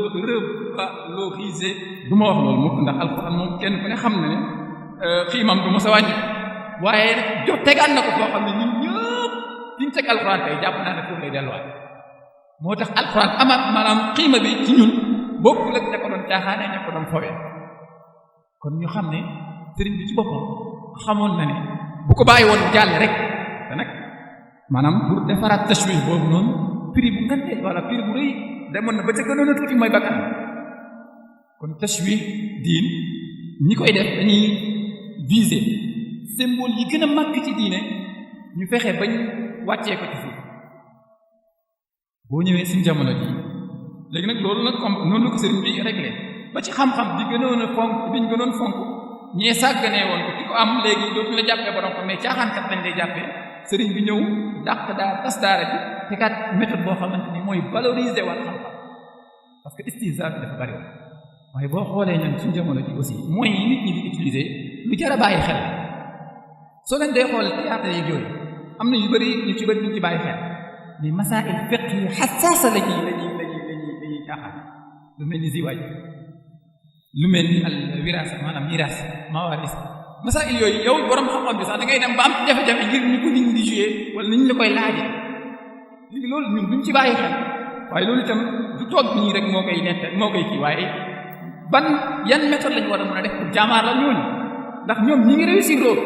revaloriser du ma wax loolu mukk ndax alquran moom kenn ku ne xam na ne xiimam du ma sa wàññi waaye jox tegaat na ko foo xam ne ñun ñëpp fi ñu teg alquran tey jàpp naa ne foofu lay delluwaat moo tax alquran amaat maanaam xiima bi ci ñun bokkul ak ña ko doon caaxaane ña ko doon fowee kon ñu xam ne sëriñ bi ci boppam xamoon na ne bu ko bàyyi woon jàll rek te nag maanaam pour defaraat tashwih boobu noonu prix bu ngante wala prix bu rëy demoon na ba ca gënoon a tuuti mooy bakkan kon tashwih diin ñi koy def dañuy viser symbole yi gën a màgg ci diine ñu fexe bañ wàccee ko ci suuf boo ñëwee suñ jamono ji léegi nag loolu nag comme noonu la ko sëriñ bi réglé ba ci xam-xam bi gënoon a fonk bi ñu gënoon fonk ñee sàgganee woon ko ki ko am léegi dootuñu la jàppee borom ko mais caaxaankat lañ lay jàppee sëriñ bi ñëw dàq daa tas daara ji te kat méthode boo xamante ni mooy valoriser wal xam-xam parce que istihzaa bi dafa bari woon waaye boo xoolee ñun suñu jamono ji aussi moyens yi nit ñi di utiliser lu jar a bàyyi xel soo leen dee xool théâtre yi yooyu am na yu bëri ñu ci bëri duñ ci bàyyi xel mais masaa'il fiqh yu xassaasa la ñuy caaxaan lu mel ni ziwaaj lu mel ni al wiraasa maanaam miraas mawaris masail yooyu yow borom xam-xam bi sax da ngay dem ba am jafe-jafe ngir ñu ko nit ñi di joué wala nit ñi la koy laajee léegi loolu ñun duñ ci bàyyi xel waaye loolu itam du toog nii rek moo koy nett moo koy kii waaye ban yan méthode lañu war a mën a def pour jaamaar la ñooñu ndax ñoom ñi ngi réussir loolu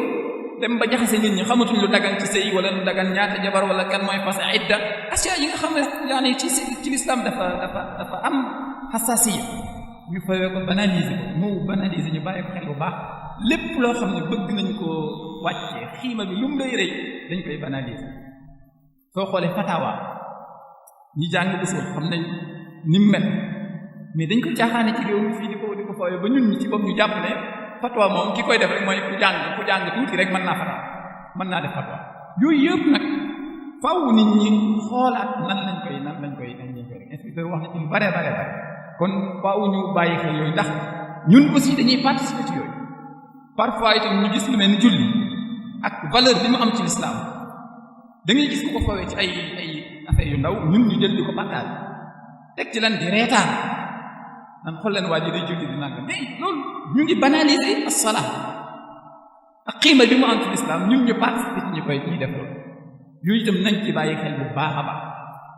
dem ba jaxase nit ñi xamatuñ lu dagan ci sëy wala lu dagan ñaata jabar wala kan mooy fas idda asia yi nga xam ne yaani ci l'islam dafa am xasaasiya ñu fayee ko banaliser ko mu banaliser ñu bàyyi ko xel bu baax lépp loo xam ne bëgg nañ ko wàccee xiima bi lu mu lay rëy dañ koy banaliser soo xoolee fatawa ñi jàng usul xam nañ ni mu mel mais dañ ko caaxaane ci réew mi fii di ko fooyee ba ñun ñi ci bopp ñu jàpp ne fatwa moom ki koy def rek mooy ku jàng tuuti rek mën naa fatwa mën naa def fatwa yooyu yëpp nag faaw nit ñi xoolaat nan lañ koy rek inspecteur wax na ci lu bare kon faaw ñu bàyyi xel yooyu ndax ñun aussi dañuy participer ci yooyu parfois itam ñu gis lu mel ni julli ak valeur bi mu am ci l'islam da ngay gis ku ko fawee ci ay affaire yu ndaw ñun ñu jël di ko partage teg ci lan di reetaan nan xool leen waa ji day julli di nangam mais loolu ñu ngi banaliser as-salat ak xiima bi mu am ci l'islam ñun ñu participer ci ñuy def loolu yooyu itam nañ ci bàyyi xel bu baax a baax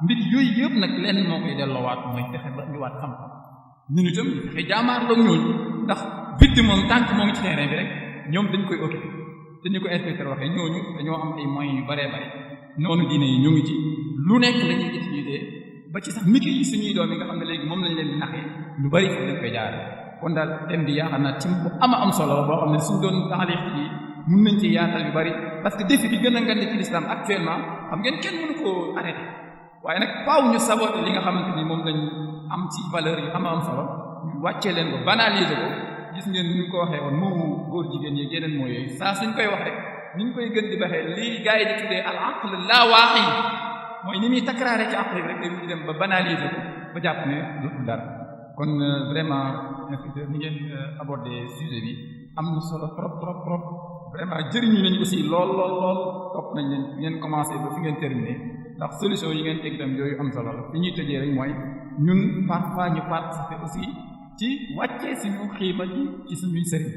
mbir yooyu yëpp nag lenn moo koy delloowaat mooy fexe ba indiwaat xam-xam ñun itam ñu fexe jaamaarloo ñooñu ndax vide moom tànk moo ngi ci terrain bi rek ñoom dañ koy occupé te ni ko inspecteur waxee ñooñu dañoo am ay moyens yu bare noonu diine yi ñu ngi ci lu nekk la ñuy utiliser ba ci sax miki yi suñuy doom yi nga xam ne léegi moom lañ leen di naxee lu bari fi lañ koy jaare kon daal thème bi yaakaar naa ci bu am solo la boo xam ne suñ doon taxalix yi mun nañ ci yaatal yu bari parce que défi bi gën a ngande ci l'islam actuellement xam ngeen kenn mënu koo arrêté waaye nag faaw ñu saboté li nga xamante ni moom lañ am ci valeur yu am solo ñu wàccee leen ko banaliser ko gis ngeen ni ñu ko waxee woon moomu góor jigéen yi yeneen moo yooyu saa suñ koy wax rek ni ñu koy gën di baxee lii gars yi di tuddee al aql laa waaqi mooy ni muy takraare ci aql bi rek dañuy dem ba banaliser ko ba jàpp ne dootul dara kon vraiment inspecteur ni ngeen abordé sujet bi am na solo trop vraiment jëriñu nañu aussi lool topp nañ leen ngeen commencé ba fi ngeen terminé ndax solution yi ngeen teg dem yooyu am solo la fi ñuy tëjee rek mooy ñun parfois ñu participer aussi ci wàccee suñu xiima ci suñuy sëriñ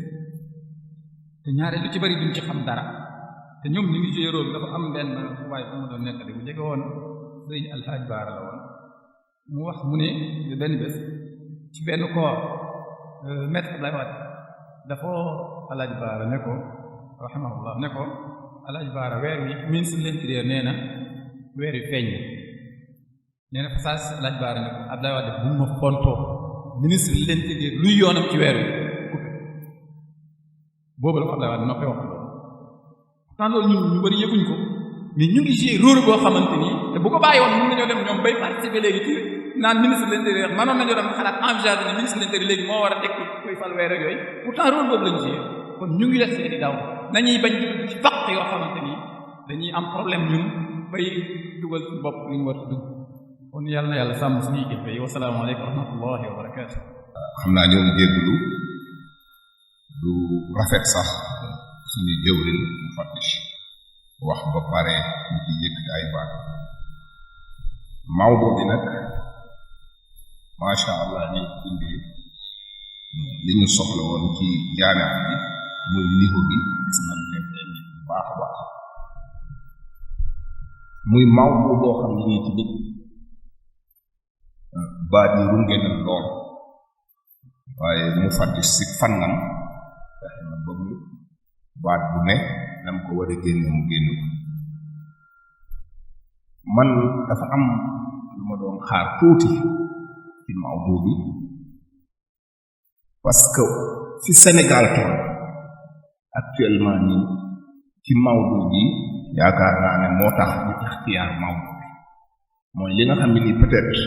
te ñaare lu ci bari duñ ci xam dara te ñoom ñu ngi joué rôle dafa am benn waaye bu mu doon nettali bu jege woon sëriñ Alhaaj Baara la woon mu wax mu ne benn bés ci benn koor maître Abdoulaye Wade dafa Alhaaj Baara ne ko rahimahullah ne ko Alhaaj Baara weer wi ministre de l'intérieur nee na weer wi feeñ nee na fasaas Alhaaj Baara ne ko Abdoulaye Wade bu ma fontoo ministre de l'intérieur luy yoonam ci weer wi boobu la ko Abdoulaye Wade noo koy wax loolu pourtant loolu ñun ñu bëri yëguñ ko mais ñu ngi joué rôle boo xamante ni te bu ko bàyyi woon mën nañoo dem ñoom bay participer léegi ci naan ministre de l'intérieur mënoon nañoo dem xalaat envisager ne ministre de l'intérieur léegi moo war a teg koy fal weer ak yooyu pourtant rôle boobu lañu joué kon ñu ngi def seeni daw nañuy bañ di dugg ci faq yoo xamante ni dañuy am problème ñun bay dugal ci bopp li ñu war a dugg kon yàlla na yàlla sàmm suñuy kilifa yi wasalaamaaleykum wa rahmatullahi wa barakaatu. xam naa ñoo ngi jégalu du rafet sax suñuy jëwrin mu fàttish wax ba pare ñu ci yëkkati ay baat mawdu bi nag macha allah ni indi li ñu soxla woon ci jaamia bi muy niveau bi gis nañ ne baax a baax muy mawdu boo xam ne nii ci nit baat yi runge na lool waaye mu fàttish si fannam fexe na ba mu baat bu ne nam ko war a génne mu génn ko man dafa am lu ma doon xaar tuuti ci mawdu bi parce que fi Sénégal toll actuellement nii ci mawdu bi yaakaar naa ne moo tax ñu ixtiyaar mawdu bi mooy li nga xam ne ni peut-être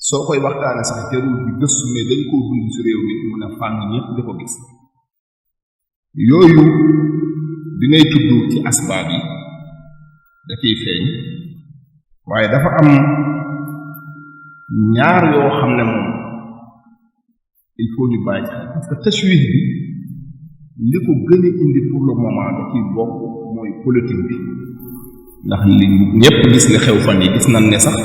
soo koy waxtaane sax jarul bi gëstu mais dañ koo dund ci réew mi mun a fànn ñëpp di ko gis yooyu dinay tudd ci asbaab yi da ciy feeñ waaye dafa am ñaar yoo xam ne moom il faut ñu bàyyi xel parce que tashwih bi li ko gën a indi pour le moment da ciy bokk mooy politique bi ndax li ñëpp gis li xew fan yi gis nañ ne sax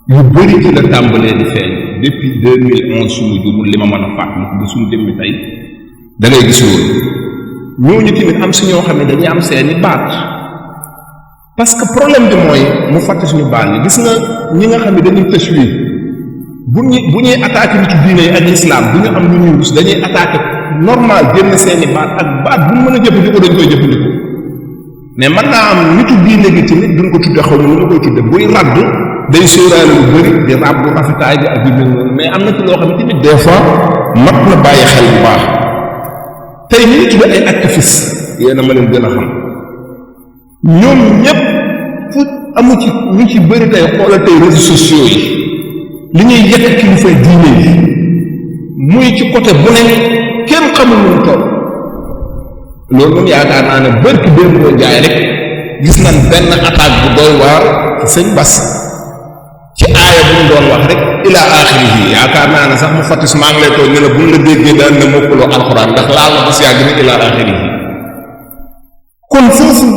yu bëri ci la tàmbalee di feeñ depuis 2011 suñu jumul li ma mën a fàttali ba suñu demmi tey da ngay gis loolu ñooñu tamit am si ñoo xam ne dañuy am seeni baat parce que problème bi mooy mu fàtte suñu baat ni gis nga ñi nga xam ne dañuy tashwi bu ñuy attaqué nitu diine yi ak islam du ñu am lu ñuy rus dañuy attaqué normal génn seeni baat ak baat bu mën a jëfandikoo dañ koy jëfandikoo mais mën naa am nitu diine gi tamit duñ ko tudde xaw ma nu ma koy tudde buy radd day sóoraale lu bëri di ràbb rafetaay bi ak yu mel noonu mais am na ci loo xam ne tamit des fois mat na bàyyi xel bu baax tey ñu ngi tudde ay activiste yéena ma leen gën a xam ñoom ñëpp fu amu ci ñu ci bëri tey xoolal tey réseaux sociaux yi li ñuy yekk kilifa diine yi muy ci côté bu ne kenn xamul nu mu toll loolu moom yaakaar naa ne bërki démb boo jaay rek gis nañ benn attaque bu doy waar ci sëñ Bass ci aaya bu ñu doon wax rek ila axirihi yaakaar naa ne sax mu fattis maa ngi lay toog ne la buñ la déggee daan ne mokkuloo alxuraan ndax laal na ba si yàgg ne ila axirihi kon foofu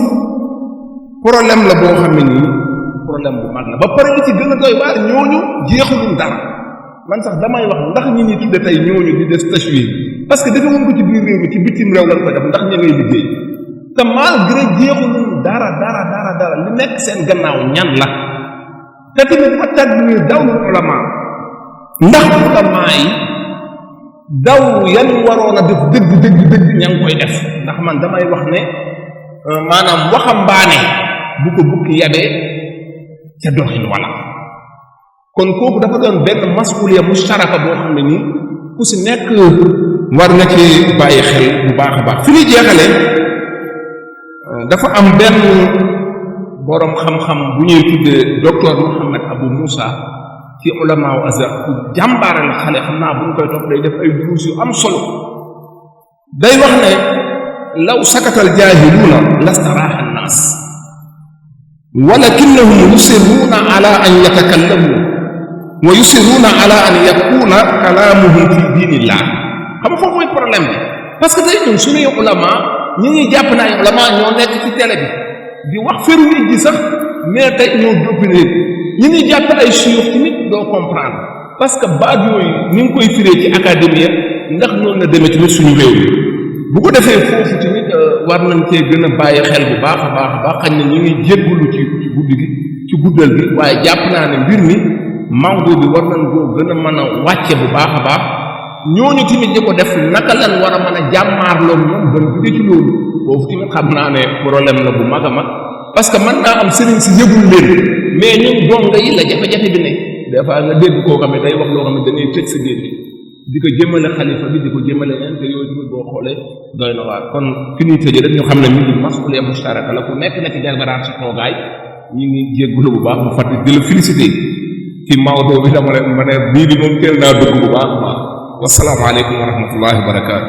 problème la boo xam ne nii problème bu mag la ba pare li ci gën a doy waar ñooñu jeexulul dara man sax damay wax ndax ñi ñuy tudde tey ñooñu di des tashwih parce que dafa woon ko ci biir réew mi ci bitim réew lañ ko def ndax ña ngay liggéey te malgré jeexulul dara li nekk seen gannaaw ñan la te tamit wa tadmir dawlul ulama ndax ulama yi daw yan waroon a def dëgg ña ngi koy def ndax man damay wax ne maanaam waxambaane bu ko bukki yabee ca doxin wala kon kooku dafa doon benn masuliya mustaraka boo xam ne nii ku si nekk war nga ci bàyyi xel bu baax a baax fi ñuy jeexalee dafa am benn boroom xam-xam bu ñuy tuddee docteur Mouhamed Abou Moussa ci ulamaaw Azhar ku jàmbaare la xale xam naa bu ñu koy topp day def ay duruus yu am solo day wax ne law sakatal jaahiluuna lastaraaxa annaas walakinnahum yusiruuna ala an yatakallamu wa yusiruuna ala an yakuna kalaamuhum fi diinillah xam nga foofu mooy problème bi parce que tey ñun suñuy ulama ñi ñuy jàpp na ay ulama ñoo nekk ci télé bi di wax feru nit ji sax mais tey ñoo doppine ñi ñuy jàpp ay suyux tamit doo comprendre parce que baat yooyu ni ngi koy firee ci académie ndax noonu la demee tamit suñu réew mi bu ko defee foofu tamit war nañ cee gën a bàyyi xel bu baax a baax xañ na ñu ngi jéggulu ci guddi gi ci guddal bi waaye jàpp naa ne mbir mi mango bi war nañ koo gën a mën a wàcce bu baax a baax ñooñu tamit di ko def naka lan war a mën a jàmmaarloo ñoom ban jóge ci loolu foofu tamit xam naa ne problème la bu mag a mag parce que mën naa am sëriñ si yëgul leen mais ñun donga yi la jafe-jafe bi ne des fois nga dégg koo xam ne day wax loo xam ne dañuy tëj sa génn di ko jëmale xalifa bi di ko jëmale leen te yooyu tamit boo xoolee doy na waar kon fi ñuy tëjee rek ñu xam ne mi ngi masuliya mustaraka la ku nekk na ci délibération sa toogaay ñu ngi jéggulu bu baax bu fàtte di la félicité ci Maodo bi dama leen ma ne bii bi moom teel naa dugg bu baax a baax wasalaamaaleykum wa rahmatullahi wa barakaatu